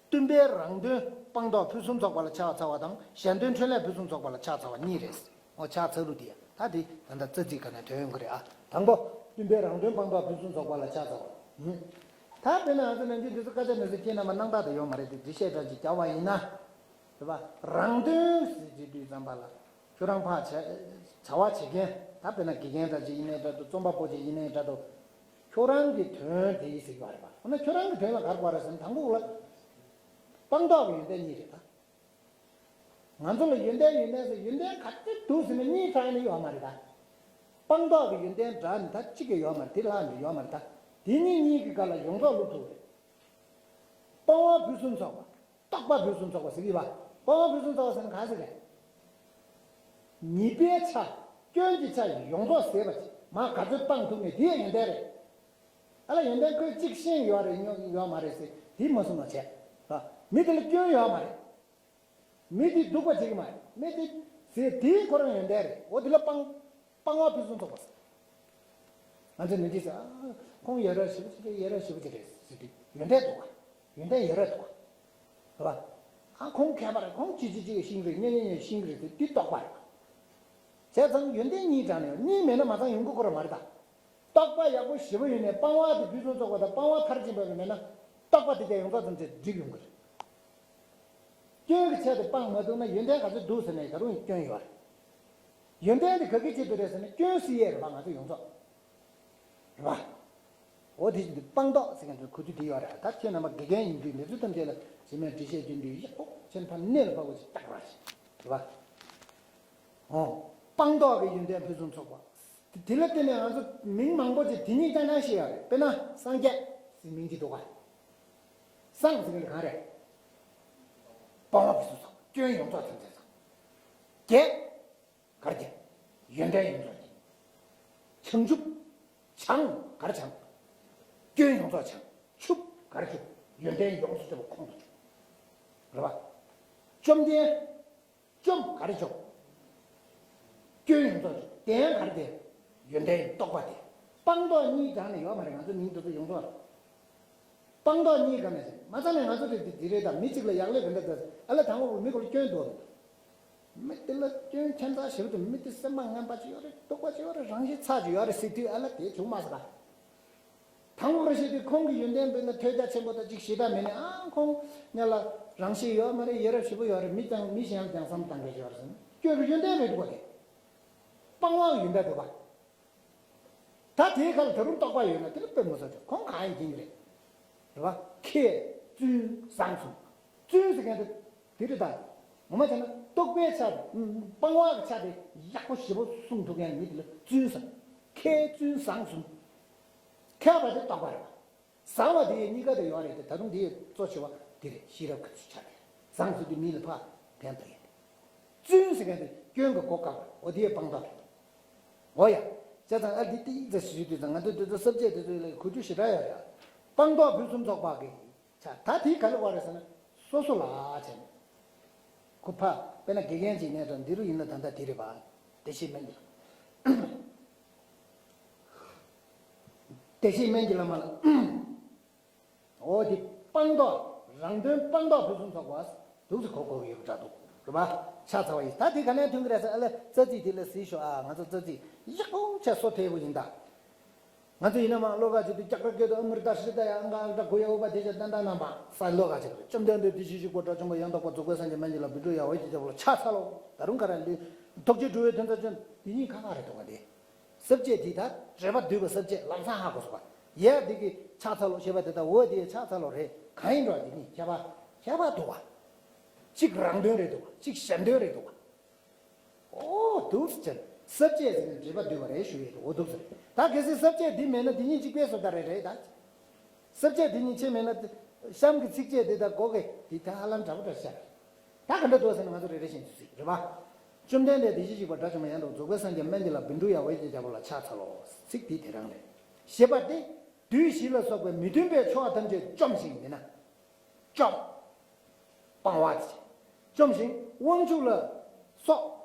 སྟོན་པའི་རང་དོན་སྤངས་རྟོགས་ཕུན་སུམ་ཚོགས་པ་ལ་ཕྱག་འཚལ་བ་དང་། གཞན་དོན་འཕྲིན་ལས་ཕུན་སུམ་ཚོགས་པ་ལ་ཕྱག་འཚལ་བ་གཉིས་རེད། འོ་ཕྱག་འཚལ་ལུགས་དེ་ད་དེ་ད་ལྟ་རྩ་ཚིག་ག་ནས་ཐོན་ཡོང་གི་རེད་ཨ། དང་པོ། སྟོན་པའི་རང་དོན་སྤངས་རྟོགས་ཕུན་སུམ་ཚོགས་པ་ལ་ཕྱག་འཚལ་བ། ཧུམ། ད་དཔེར་ན་ང་ཚོ་ནམ་རྒྱུན་འདི་ཚོ་སྐད་ཆ་འདི་ཚོ་ཁྱེད་རྣམ་པ་སྣང་དག་དེ་ཡོད་མ་རེད་དེ། འགྲེལ་བཤད་འདྲ་ཅིག་རྒྱག་པ་ཡིན་ན། རེད་པ། རང་དོན་ཟེར་དུས་དུས་ཙམ་པ་ལ། ཁྱོད་རང་ཕར་བྱ་བྱ་བ་བྱེད་མཁན། ད་དཔེར་ན་དགེ་རྒན་འདྲ་ཅིག་ཡིན་ནའི་འདྲ་འདུག། རྩོམ་པ་པོ་ཅིག་ཡིན་ནའི་འདྲ་འདུག། ཁྱོད་རང་གི་དོན་དེ་ཡིན་ཟེར་གྱི་ཡོད་རེད་པ། འོ་ན་ཁྱོད་རང་གི་དོན་ལ་ག་རེ་དགོས་རེད་ཟེར་ན། དང་པོ་ལ་སྤངས་རྟོགས་ཀྱི་ཡོན་ཏན་གཉིས་རེད་ད། ང་ཚོ་ལ་ཡོན་ཏན་ཡོན་ཏན་ཟེར། ཡོན་ཏན་ག་ཚོད་འདུག་ཟེར་ན་གཉིས་གྲངས་ནི་ཡོད་མ་རེད་ད། སྤངས་རྟོགས་ཀྱི་ཡོན་ཏན་འདྲ་ནི་ད་གཅིག་ཀྱང་ཡོད་མ་རེད། དེ་ལྷག་ནི་ཡོད་མ་རེད་ད། དེ་གཉིས་གཉིས་ཀྱི་སྒང་ལ་ཡོངས་རྫོགས་བླུག་ཐུབ་རེད། སྤང་བ་ཕུན་སུམ་ཚོགས་པ། རྟོགས་པ་ཕུན་སུམ་ཚོགས་པ་ཟེར་གྱི་ཡོད་པ། སྤང་བ་ཕུན་སུམ་ཚོགས་པ་ཟེར་ན་ག་ཟེར་རེད། ཉེས་པའི་ཆ། སྐྱོན་གྱི་ཆ་ཡོངས་རྫོགས་ཟད་པ་ཅིག། མར་ག་ཚོད་སྤང་ཐུབ་མེད་དེ་ཡང་ཡོན་ཏན་རེད། ཨ་ལ་ཡོན་ཏན་ཁོས་གཅིག་ཤེས་ཡོད་རེད། ཉོ་ཡོད་མ་རེད་ཟེར་དེ་མ་གསུང་བ་བྱས། མི་དེ་ལ་སྐྱོན་ཡོད་མ་རེད། མི་དེ་སྡུག་པ་བྱེད་ཀྱི་མ་རེད། མི་དེ་ཟེར་དེའི་ཁོ་རང་ཡོན་ཏན་རེད། འོ་དེ་ལ་སྤང་། སྤང་བ་ཕུན་སུམ་ཚོགས་པ་ཟེར། ང་ཚོས་ནམ་རྒྱུན་ཟེར། ཨ། ཁོང་ཡ་རབས་ཞེ་པོ་ཅིག་རེད། ཡ་རབས་ཞེ་པོ་ཅིག་རེད་ཟེར་དུས་ཡོན་ཏན་འདུག་ག། ཡོན་ཏན་ཡ་རབས་འདུག་ག། རེད་པ། ཨ། ཁོང་མཁས་པ་རེད། ཁོང་ཅི་ཅི་ཅི་ཤེས་ཀྱི་རེད། ཉེ་ཉེ་ཉེ་ཤེས་ཀྱི་རེད་ཟེར་དེ་རྟོགས་པ་རེད། བྱས་ཙང་ཡོན་ཏན་གཉིས་གྲངས་ནས་གཉིས་མེད་ན་མ་ཚང་ཡོང་གི་ཁོ་རང་མ་རེད་ད། རྟོགས་པ་ཡག་པོ་ཞེ་པོ་ཡོད་ནས་སྤང་བ་དེ་ཕུན་སུམ་ཚོགས་པ་དང་སྤང་བ་མཐར་ཕྱིན་པ་མེད་ན་རྟོགས་པ་དེ་ཀྱང་ཡོངས་རྫོགས་ཙམ་ཅིག་འགྲིག་ཡོང་གི་རེད། སྐྱོན་གྱི་ཆ་དེ་སྤང་མ་ཐུབ་ན་ཡོན་ཏན་ག་ཚོད་འདུག་ཟེར་ནས་ད་རུང་སྐྱོན་ཡོད་རེད། ཡོན་ཏན་དེ་ག་གི་ཆེད་དུ་རེད་ཟེར་ན་སྐྱོན་སེལ་ཡས་རེད་པ། ང་ཚོ་ཡོངས་རྫོགས། རེད་པ། འོ་དེ་བཞིན་དུ་སྤངས་རྟོགས་ཟེར་མཁན་དེ་གོ་རྒྱུ་དེ་ཡོད་རེད། ད་ཁྱེད་རྣམ་པ་དགེ་རྒན་ཡིན་དུས་འདི་ཚོ་ཐམས་ཅད་ལ་རྗེས་མའི་འགྲེལ་བཤད་རྒྱུ་འདུག། ཡག་པོ་ཁྱེད་ཕར་གནད་ལ་ཕབ་པ་ཞིག་བཏགས་པ་ཞིག་རེད་པ། འོ། སྤངས་རྟོགས་ཀྱི་ཡོན་ཏན་ཕུན་སུམ་ཚོགས་པ། དེ་དེ་ལ་བརྟེན་ནས་ང་ཚོ་མིང་མང་པོ་ཅིག་དེ་ཉིད་ཀྱང་ཀྱང་ཤེས་ཡོད་རེད། དཔེར་ན་སངས་རྒྱས་ཟེར་མིང་ཅིག་འདུག་ག། སངས་ཟེར་མཁན་དེ་གང་རེད། སྤང་བ་ཕུན་སུམ་ཚོགས། སྐྱོན་ཡོངས་རྫོགས་ཐམས་ཅད་ཚང་། རྒྱས། གར་རྒྱས། ཡོན་ཏན་ཡོངས་རྫོགས་ཀྱི། བྱང་ཆུབ། བྱང་། གར་བྱང་། སྐྱོན་ཡོངས་རྫོགས་བྱང་། ཆུབ། གར་ཆུབ། ཡོན་ཏན་ཡོངས་སུ་རྫོགས་པ་ཁོང་དུ་ཆུད། རེད་པ། བཅོམ་ལྡན། བཅོམ། གར་བཅོམ། སྐྱོན་ཡོངས་རྫོགས་ཆུད། ལྡན། གར་ལྡན། ཡོན་ཏན་རྟོགས་པ་ལྡན། སྤངས་རྟོགས་གཉིས་སྦྱར་ནས་ཡོད་མ་རེད། ང་ཚོ་མིང་དེ་ཚོ་ཡོངས་རྫོགས་རེད། སྤངས་རྟོགས་གཉིས་ཀ་ནས་ཟེར། མ་རྩ་ནས་ང་ཚོ་རེད་དེ་དེ་རེད། ད་མི་གཅིག་ལ་ཡག་ལས་དེ་འདྲ་འདྲ་ཟེར། ཨ་ལ་དང་པོ་མི་ཁོ་ལ་སྐྱོན་འདུག་རེད། མི་དེ་ལ་སྐྱོན་ཁྱད་མཚར་ཞེ་པོ་འདུག། མི་དེ་སེམས་པ་ངན་པ་ཅིག་ཡོད་རེད། སྡུག་པ་ཅིག་ཡོད་རེད། རང་གཤིས་ཚ་ཅིག་ཡོད་རེད་ཟེར་དུས་ཨ་ལ་དེ་བྱུང་མ་སོང་ད། དང་པོ་རེ་བཤད་དུས་ཁོང་གི་ཡོན་ཏན་དཔེར་ན་ཐོས་རྒྱ་ཆེན་པོ་དང་ཅིག་ཞེ་དྲག་མེད་ནས། ཨ། ཁོང་ང་ལ་རང་གཤིས་ཡོད་མ་རེད། ཡ་རབས་ཞེ་པོ་ཡོད་རེད། མི་དང་མི་གཞན་ལ་ཀྱང་བསམ་བཏང་གི་ཡོད་རེད་ཟེར་ན་སྐྱོན་གྱི་ཡོན་ཏན་རེད་འདུག་པ། དེ་སྤང་བ་གི་ཡོན་ཏན་འདུག་པ། ད་དེའི་ཁ་ལ་ད་རུང་རྟོགས་པ་ཡོད་ན་དེ་ལ་དཔེ་མི་སྲིད་དེ་ཁོང་གང་ཡིན་གྱིན་རེད། རེད་པ། མཁས་བཙུན་བཟང་གསུམ། བཙུན་ཟེར་མཁན་དེ་དེ་རེད་ད། ངོ་མ་བྱས་ན་རྟོགས་པའི་ཆ། སྤང་བ་གི་ཆ་དེ་ཡག་པོ་ཞེ་པོ་གསུང་ཐུབ་མཁན་མི་དེ་ལ་བཙུན་ཟེར། མཁས་བཙུན་བཟང་གསུམ། ཆགས་པ་དེ་རྟོག་པ་རེད་པ། བཟང་བ་དེ་ཡི་གཉིས་ཀ་དེ་ཡོད་རེད་དེ། ད་དུང་དེ་ཡི་གཙོ་ཆེ་བ་དེ་རེད། ཤེས་རབ་ཀྱི་ཚུལ་ཆགས་རེད། བཟང་ཟེར་དུས་མི་ལ་ཕར་ཕན་ཐོགས་ཡིན། བཙུན་ཟེར་མཁན་དེ་སྐྱོན་གྱི་གོ་བཀག་པ། འོ་དེ་ཡི་སྤངས་རྟོགས་རེད། འོ་ཡ། བྱས་ཙང་ཨ་འདི་ཏིག་ཙམ་ཞུས་དུས་ཙང་ང་ཚོ་འདི་ཚོ་བསླབ་བྱ་དེ་ཚོ་ལ་གོ་རྒྱུ་ཞེ་དྲག་ཡོད་རེད། སྤངས་རྟོགས་ཕུན་སུམ་ཚོགས་པ་གི་ཆ་ད་དེ་ག་ལ་བ་རེད་ཟེར་ན། སོ་སོ་ལ་བྱས་ནས། ཁོ་ཕ་དཔེར་ན་དགེ་རྒན་ཅིག་ནས་ཀྱང་འདི་རུ་ཡིན་ན་ད་ལྟ་དེ་རེད་པ། བདེ་གཤེགས་སྨན་གྱི་ལམ། བདེ་གཤེགས་སྨན་གྱི་ལམ་ལ། འོ་དེ་སྤངས་རྟོགས། རང་དོན་སྤངས་རྟོགས་ཕུན་སུམ་ཚོགས་པ། འདུག་སེ་གོ་དགོས་ཀྱི་ཡོད་པ་འདྲ་འདུག་རེད་པ། ཆ་ཚང་བ་ཡིན། ད་དེ་ག་ནས་ཐོན་གྱི་རེད་ཟེར། ཨ་ལས་རྩ་ཚིག་དེ་ལ་གཟིགས་ཤོག་ཨ། ང་ཚོ་རྩ་ཚིག་ཡག་པོ་བྱས་གསོ་ཐེབས་པོ་ཡིན་ད། ང་ཚོ་ཡིན་ན་མ་བློ་ཁ་ཅིག་ཏུ་ཀྱག་ཀྱག་སྐད་དུ་ཨ་མུར་ད་ཧྲི་ད་ཡ་ཨང་ཀ་ཨང་ཀྲ་གུ་ཡ་ཨུ་པ་དེ་ཅ་ཏན་ཏ་ན་མ་ས་བློ་ཁ་ཅིག་རེད། བཅོམ་ལྡན་འདས་བདེ་གཤེགས་གཅིག་པུ་དགྲ་བཅོམ་པ་ཡང་དག་པར་རྫོགས་པའི་སངས་རྒྱས་སྨན་གྱི་ལམ་བཻ་ཌཱུརྱ་ཝཻ་དྷྱ་རྒྱལ་པོ་ལ་ཕྱག་འཚལ་ལོ། ད་རུང་ག་རེ་ལུས། ཐུགས་རྗེ་སྤྲུལ་པའི་དོན་རྩ་ཆེན་དེ་གཉིས་ཁ་ཁ་རེད་འདུག་ག་དེ། བསླབ་བྱ་དེ་ད་འགྲེལ་པ་བསྡུས་པ་བསླབ་བྱ་ལམ་སང་ཧ་གོ་སོང་བ། ཡ་དེ་གི་ཕྱག་འཚལ་ལོ་ཞེས་པ་དེ་དང་འོ་དེའི་ཕྱག་འཚལ་ལོ་རེད། གང་ཡིན་འགྲོ་དེ་གཉིས་ཁྱད་པར་ཁྱད་པར་འདུག་བ། གཅིག་རང་དོན་རེད་འདུག་བ། གཅིག་གཞན་དོན་རེད་འདུག་བ། ཨོ་འདུག་ཟེར། བསླབ་བྱ་ཟེར་ནས་འགྲེལ་པ་བསྡུས་པ་རེད་ཞུ་ཡས་འདུག་འོ་འདུག་ཟེར། ད་གལ་སྲིད་བསླབ་བྱ་འདི་མེད་ན་འདི་གཉིས་གཅིག་པའི་བཟོ་ལྟ་རེད་རེད་ད། བསླབ་བྱ་འདི་གཉིས་ཆེ་མེད་ན་གཤམ་གྱི་ཚིགས་བཅད་འདི་དང་གོ་གི་འདི་ད་ཧ་ལམ་འདྲ་པོ་འདྲ་ཤར། ད་ག་འདྲ་འདུག་ཟེར་ན་ང་ཚོ་རེ་རེ་བཞིན་དུ་གཟིགས་རེད་པ། བཅོམ་ལྡན་འདས་བདེ་གཤེགས་གཅིག་པུ་དགྲ་བཅོམ་པ་ཡང་དག་རྫོགས་པའི་སངས་རྒྱས་སྨན་གྱི་བླ་བཻ་ཌཱུརྱ་ཝཻ་དྷྱ་རྒྱལ་པོ་ལ་ཕྱག་འཚལ་ལོ། ཚིག་འདི་དེ་རང་རེད། ཞེས་པ་སྟེ། བདུད་བཞི་ལ་སོགས་པའི་མི་མཐུན་པའི་ཕྱོགས་ཐམས་ཅད་བཅོམ་ཞིང་མིན་ན། བཅོམ། སྤང་བ་དེ། བཅོམ་ཞིང་དབང་ཕྱུག་ལ་སོགས་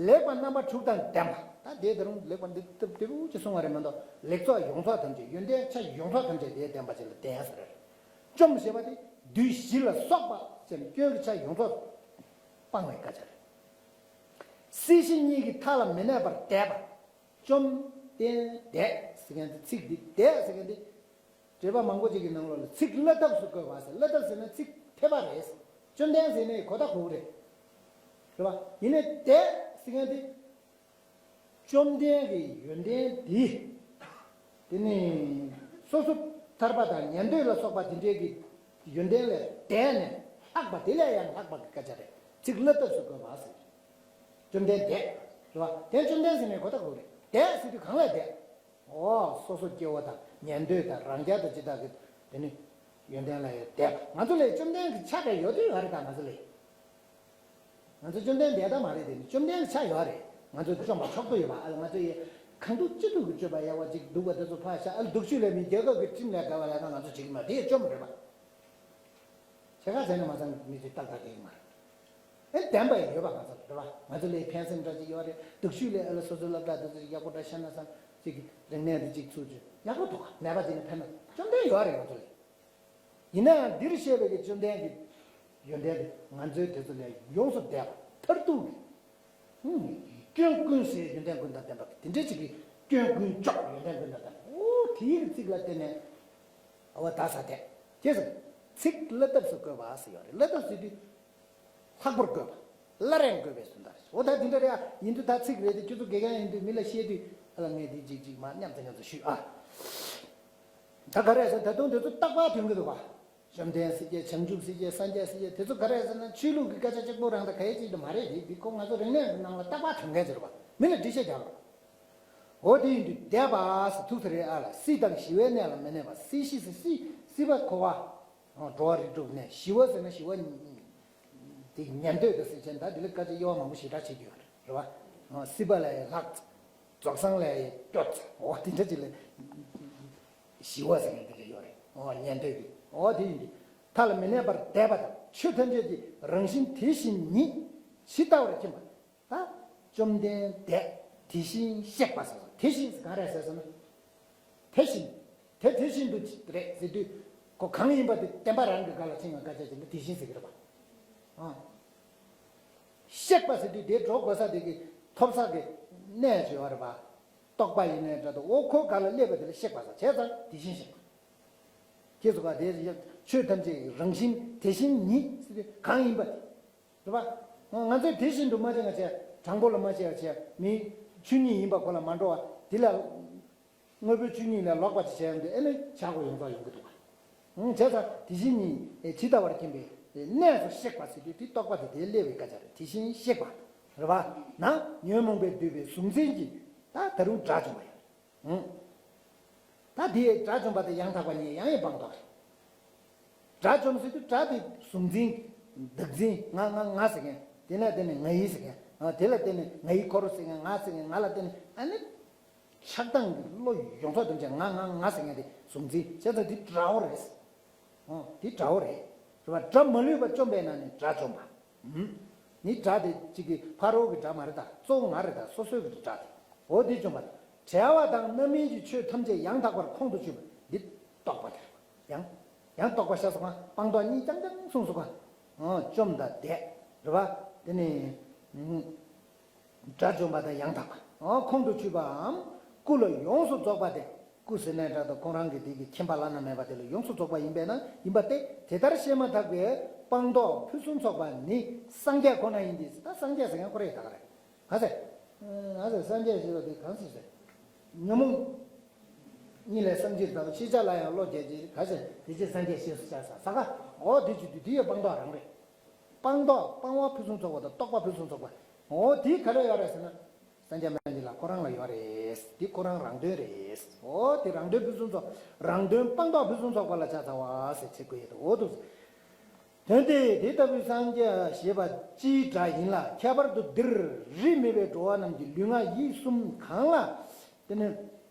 ལེགས་པ་རྣམ་པ་དྲུག་དང་ལྡན་པ། ད་དེ་ད་རུང་ལེགས་པ་འདི་ལྟ་བུ་ཅིག་གསུང་བ་རེད་མ་གཏོགས་ལེགས་ཚོགས་ཡོངས་རྫོགས་ཐམས་ཅད་ཡོན་ཏན་ཆ་ཡོངས་རྫོགས་ཐམས་ཅད་དེ་ལྡན་པ་ཅིག་ལ་ལྡན་ཟེར། བཅོམ་ཞེས་པ་དེ་བདུད་བཞི་ལ་སོགས་པ་ཅན་སྐྱོན་གྱི་ཆ་ཡོངས་རྫོགས་སྤང་བའི་སྐད་ཆ་རེད། སྲིད་ཞི་གཉིས་ཀྱི་མཐའ་ལ་མི་གནས་པར་འདས་པ། བཅོམ་ལྡན་འདས་ཟེར་མཁན་དེ་ཚིག་འདི་འདས་ཟེར་མཁན་དེ། འགྲེལ་པ་མང་པོ་ཅིག་གི་ནང་ལོགས་ལ་ཚིག་བླ་ཐབས་སུ་བཀོད་པ་ཟེར། བླ་ཐབས་ཟེར་ན་ཚིག་ཕལ་པ་རེད། བཅོམ་ལྡན་ཟེར་ནས་གོ་བརྡ་གོ་གི་རེད། རེད་པ། ཡིན་ནའི་འདས་ཟེར་མཁན་དེ། བཅོམ་ལྡན་གྱི་ཡོན་ཏན་འདི། དེ་ནི་སོ་སོ་ཐར་པ་དང་ཉན་ཐོས་ལ་སོགས་པ་དེ་འདྲའི་གི་ཡོན་ཏན་ལས་འདས་ནས་ལྷག་པ་དེ་ལས་ཡང་ལྷག་པ་གི་སྐད་ཆ་རེད། ཚིག་བླ་ཐབས་སུ་བཀོད་པ་ཟེར། བཅོམ་ལྡན་འདས། རེད་པ། དེ་བཅོམ་ལྡན་ཟེར་ནས་གོ་བརྡ་གོ་གི་རེད། འདས་ཟེར་དུས་གང་ལ་འདས། ཨོ་སོ་སོ་སྐྱེ་བོ་དང་ཉན་ཐོས་དང་རང་རྒྱལ་དང་ཅི་དག་གི་དེ་ནི་ཡོན་ཏན་ལ་ཡང་འདས་པ། ང་ཚོ་ལ་བཅོམ་ལྡན་གྱི་ཆ་ག་ཡོད་དུས་ཡོད་རེད་ད་ང་ཚོ་ལ། ང་ཚོ་བཅོམ་ལྡན་འདས་ད་མ་རེད་དེ་ནི་བཅོམ་ལྡན་གྱི་ཆ་ཡོད་རེད། ང་ཚོ་བཅོམ་པ་མཆོག་ཏུ་ཡོད་པ་ཨ་ལ་ང་ཚོ་ཡི་གང་ཐུབ་ཅི་ཐུབ་ཀྱི་སྤྱོད་པ་ཡག་པ་ཅིག་འདུག་པ་དེ་ཚོ་ཕར་བཞག་ཨ་ལ་སྡུག་ཤོས་ལས་མི་རྒྱལ་ཁབ་ཀྱི་ཁྲིམས་ལས་འགལ་བ་ལས་ཀ་ང་ཚོ་བྱེད་ཀྱི་མ་རེད། དེ་བཅོམ་རེད་པ། ཆེ་ཁ་ཟེར་ན་མ་ཚང་མི་ཚོས་ཏག་ཏག་ཡིན་མ་རེད། ཨེ་བདེན་པ་ཡིན་ཡོད་པ་ང་ཚོ་རེད་པ། ང་ཚོ་ལ་ཕན་སེམས་འདྲ་ཅིག་ཡོད་རེད། སྡུག་ཤོས་ལས་ཨ་ལ་སོ་སོའི་སློབ་གྲྭ་འདི་ཚོ་ཡག་པོ་འདྲ་བཤད་ན་བསམ་ཅིག་རིག་གནས་འདི་ཅིག་ཚུགས་ཅིག་ཡག་པོ་འདུག་ག་ནད་པ་ཅིག་ནས་ཕན་ན་བཅོམ་ལྡན་ཡོད་རེད་ང་ཚོ་ལ། ཡིན་ན་ཡང་འདིར་བཤད་པའི་གི་བཅོམ་ལྡན་གྱི་ཡོན་ཏན་དེ་ང་ཚོའི་དེ་ཚོ་ལས་ཡོངས་སུ་འདས་པ་མཐར་ཐུག་གི་སྐྱོན་ཀུན་ཟད་ཡོན་ཏན་ཀུན་དང་ལྡན་པ་དེ་འདྲ་ཅིག་གི་སྐྱོན་ཀུན་གཅོད་ཡོན་ཏན་ཀུན་དང་ལྡན་པ། ཨོ་དེའི་ཚིག་ལ་བརྟེན་ནས་ཨ་བ་ད་ས་དེ་ཅེས་ཟེར། ཚིག་བླ་ཐབས་སུ་བཀོད་པ་ཟེར་ཡོད་རེད། བླ་ཐབས་ཟེར་དུས་ལྷག་པར་བཀོད་པ། སླར་ཡང་བཀོད་པའི་དོན་དག་རེད། ཨོ་ད་དེ་འདྲ་རེད་ཨ། ཡིན་དུས་ད་ཚིག་རེད་དེ་ཁྱོད་ཚོ་དགེ་རྒན་ཡིན་དུས་མི་ལ་བཤད་དུས་ཨ་ལ་ངས་དེ་ཅིག་ཅིག་མ་མཉམ་དུ་མཉམ་དུ་ཞུས་ཨ། ད་ག་རེ་ཟེར་ད་དུང་དེ་ཚོ་རྟག་པར་ཐོན་གི་འདུག་ག་བཅོམ་ལྡན་སྲིད་རྒྱལ་བྱང་ཆུབ་སྲིད་རྒྱལ་སངས་རྒྱས་སྲིད་རྒྱལ་དེ་ཚོ་ག་རེ་ཟེར་ན་ཆོས་ལུགས་ཀྱི་སྐད་ཆ་གཅིག་པོ་རང་དང་ག་ཡེ་གཅིག་ཏུ་མ་རེད་དེ། འདི་ཁོ་ང་ཚོ་རིག་གནས་ཀྱི་ནང་ལ་རྟག་པར་ཐོན་མཁན་ཅིག་རེད་པ། མི་ལ་འགྲེལ་བཤད་རྒྱག་རོགས། འོ་དེ་ཡིན་དུས་འདས་པ་ཟེར་ཐུག་ས་རེད་ཨ་ལ། སྲིད་དང་ཞི་བའི་གནས་ལ་མི་གནས་པ། སྲིད་ཞི་ཟེར་སྲིད་སྲིད་པ་འཁོར་བ། འགྲོ་བ་རིགས་དྲུག་གནས་ཞི་བ་ཟེར་ན་ཞི་བ། དེ་ཉན་ཐོས་དང་སྲིད་ཆེན་ད་དེ་ལ་སྐད་ཆ་དབྱེ་བ་མང་པོ་ཞེ་དྲག་བྱེད་ཀྱི་ཡོད་རེད་རེད་བ། སྲིད་པ་ལ་ཡི་ལྷག་རྫོགས་སངས་ལ་ཡི་སྐྱོ། འོ་དེ་འདྲ་ཅིག་ལ་ཞི་བ་ཟེར་མཁན་དེ་འདྲ་ཡོད་རེད། འོ་ཉན་ཐོས་ཀྱི་འོ་དེ་ཡིན་དུས་མཐའ་ལ་མི་གནས་པར་འདས་པ་དང་ཆོས་ཐམས་ཅད་ཀྱི་རང་བཞིན་དེ་བཞིན་ཉིད་ཇི་ལྟ་བར་མཁྱེན་པ། ད་བཅོམ་ལྡན་འདས་དེ་བཞིན་གཤེགས་པ་ཟེར་སོང་། དེ་བཞིན་ཟེར་གང་རེད་ཟེར་སོང་ན། དེ་བཞིན། དེ་དེ་བཞིན་དུ་རེད་ཟེར་དུས། ཁོ་གང་ཡིན་པ་དེ་བདེན་པ་རང་གི་སྒང་ལ་ཕྱིན་ཡོང་སྐད་ཆ་ཅིག་ལ་དེ་བཞིན་ཟེར་གི་རེད་པ། ཨ། གཤེགས་པ་ཟེར་དུས་དེ་འགྲོ་དགོས་ས་དེ་གི་ཐོབ་ས་གི་གནས་ཅིག་ཡོད་རེད་པ། རྟོགས་པ་ཡིན་ནའི་འདྲ་འདུག་འོ་ཁོ་སྒང་ལ་སླེབས་པ་དེ་ལ་གཤེགས་པ་ཟེར། བྱས་ཙང་དེ་བཞིན་གཤེགས་པ། ཁྱེད་ཚོ་ག་དེ་ཆོས་ཐམས་ཅད་ཀྱི་རང་བཞིན་དེ་བཞིན་ཉིད་ཟེར་དུས་གང་ཡིན་པ་དེ། རེད་པ། ང་ཚོས་དེ་བཞིན་དུ་མ་བྱས་ང་བྱས་དྲང་པོ་ལ་མ་བྱས་བྱས་མིའི་ཆོས་ཉིད་ཡིན་པ་ཁོ་ལ་མ་འགྲོ་བ་དེ་ལ། དངོས་པོའི་ཆོས་ཉིད་ལས་ལོག་པ་ཅིག་བྱས་ཡོང་དུས་ཨེ་ནི་བྱ་དགོས་ཡོང་ས་ཡོང་གི་འདུག་ག་བྱས་ཙང་དེ་བཞིན་ཉིད་ཇི་ལྟ་བར་མཁྱེན་པའི་གནས་སུ་གཤེགས་པ་ཟེར་དུས་དེ་རྟོགས་པ་དེ་དེ་སླེབས་པའི་སྐད་ཆ་རེད། དེ་བཞིན་གཤེགས་པ། རེད་པ། ན་ཉོན་མོངས་པས་བསྡུས་པའི་གཟུང་འཛིན་གྱིས་ད་ད་རུང་དགྲ་བཅོམ་པ་ཡང་། ད་དེ་དགྲ་བཅོམ་པ་དང་ཡང་དག་པ་གཉིས་ཡང་ཡང་སྤངས་རྟོགས་རེད། དགྲ་བཅོམ་ཟེར་དུས་དགྲ་དེ་གཟུང་འཛིན་བདག་འཛིན་ང་ང་ང་ཟེར་མཁན། དེ་ལ་བརྟེན་ནས་ང་ཡིན་ཟེར་མཁན། དེ་ལ་བརྟེན་ནས་ང་ཡི་འཁོར་ཟེར་མཁན། ང་ཟེར་མཁན། ང་ལ་བརྟེན་ནས་ཨ་ནི་ཆགས་སྡང་གི་བློ་ཡོངས་རྫོགས་དེ་ང་ང་ང་ཟེར་མཁན་དེ་གཟུང་འཛིན་བྱས་ཙང་དེ་དགྲ་བོ་རེད། ཨོ་དེ་དགྲ་བོ་རེད། རེད་པ། དགྲ་མ་ལུས་པ་བཅོམ་པས་ན་ནི་དགྲ་བཅོམ་པ། ནི་དགྲ་དེ་གཅིག་གི་ཕ་རོལ་གྱི་དགྲ་མ་རེད་ད། གཙོ་བོ་ང་རེད་ད། སོ་སོའི་གི་དགྲ་དེ། འོ་དེ་བཅོམ་པ། བྲལ་བ་དང་རྣམ་སྨིན་གྱི་ཆོས་ཐམས་ཅད་ཡང་དག་པར་ཁོང་དུ་ཆུད་པ་འདི་རྟོགས་པ་དེ་རེད། ཡང་ཡང་དག་པ་ཤ་སོགས་སྤངས་རྟོགས་གཉིས་རྐྱང་རྐྱང་གསུངས་སོ། གང་། ཨོ་བཅོམ་དང་འདས་རེད་པ། དེ་ནི། དགྲ་བཅོམ་པ་དང་ཡང་དག་པ། ཁོང་དུ་ཆུད་པའམ་སྐུ་ལ་ཡོངས་སུ་རྫོགས་པ་སྟེ། སྐུ་ཟེར་ནའི་འདྲ་དང་ཁོང་རང་གི་དེ་གི་མཁྱེན་པ་བླ་ན་མེད་པ་དེ་ལ་ཡོངས་སུ་རྫོགས་པ་ཡིན་པས་ན་ཡིན་པ་སྟེ། དེ་ལྟར་བཤད་མ་ཐག་པའི་སྤངས་རྟོགས་ཕུན་སུམ་ཚོགས་པ་ནི་སངས་རྒྱས་ཁོ་ན་ཡིན་ཏེ། ད་སངས་རྒྱས་ཟེར་མཁན་ཁོ་རང་ཡིན་ད་ག་རེད། ང་ཟེར། ང་ཟེར་སངས་རྒྱས་ཞེས་པ་དེ་གང་ཟེར་ཟེར། ཉོན་མོངས་གཉིད་ལས་སངས་རྒྱས་དང་ཤེས་བྱ་ལ་ཡང་བློ་རྒྱས་ཀྱི་ག་ཟེར། དེ་ཕྱིར་སངས་རྒྱས་ཞེས་སུ་བྱ་ས་ས་ག་འོ་དེ་ཅི་དུས་དེ་ཡི་སྤངས་རྟོགས་རང་རེད། སྤངས་རྟོགས་སྤང་བ་ཕུན་སུམ་ཚོགས་པ་དང་རྟོགས་པ་ཕུན་སུམ་ཚོགས་པ། འོ་དེ་ག་རེ་ཡོད་རེད་ཟེར་ན། སངས་རྒྱས་སྨན་གྱི་བླ་ཁོ་རང་ལ་ཡོད་རེད། དེ་ཁོ་རང་རང་དོན་རེད། འོ་དེ་རང་དོན་ཕུན་སུམ་ཚོགས། རང་དོན་སྤངས་རྟོགས་ཕུན་སུམ་ཚོགས་པ་ལ་ཕྱག་འཚལ་བ་ཟེར་བྱེད་དགོས་ཡོད་དོ། འོ་དུ། དོན་དེ་དེ་ལྟ་བུའི་སངས་རྒྱས་ཞེས་པ་སྤྱིའི་སྒྲ་ཡིན་ལ། ཁྱད་པར་དུ་འདིར་རིས་མེད་པའི་འགྲོ་བ་རྣམས་ཀྱི་ལུས་ངག་ཡིད་གསུམ་གང་ལ། དེ་ནི།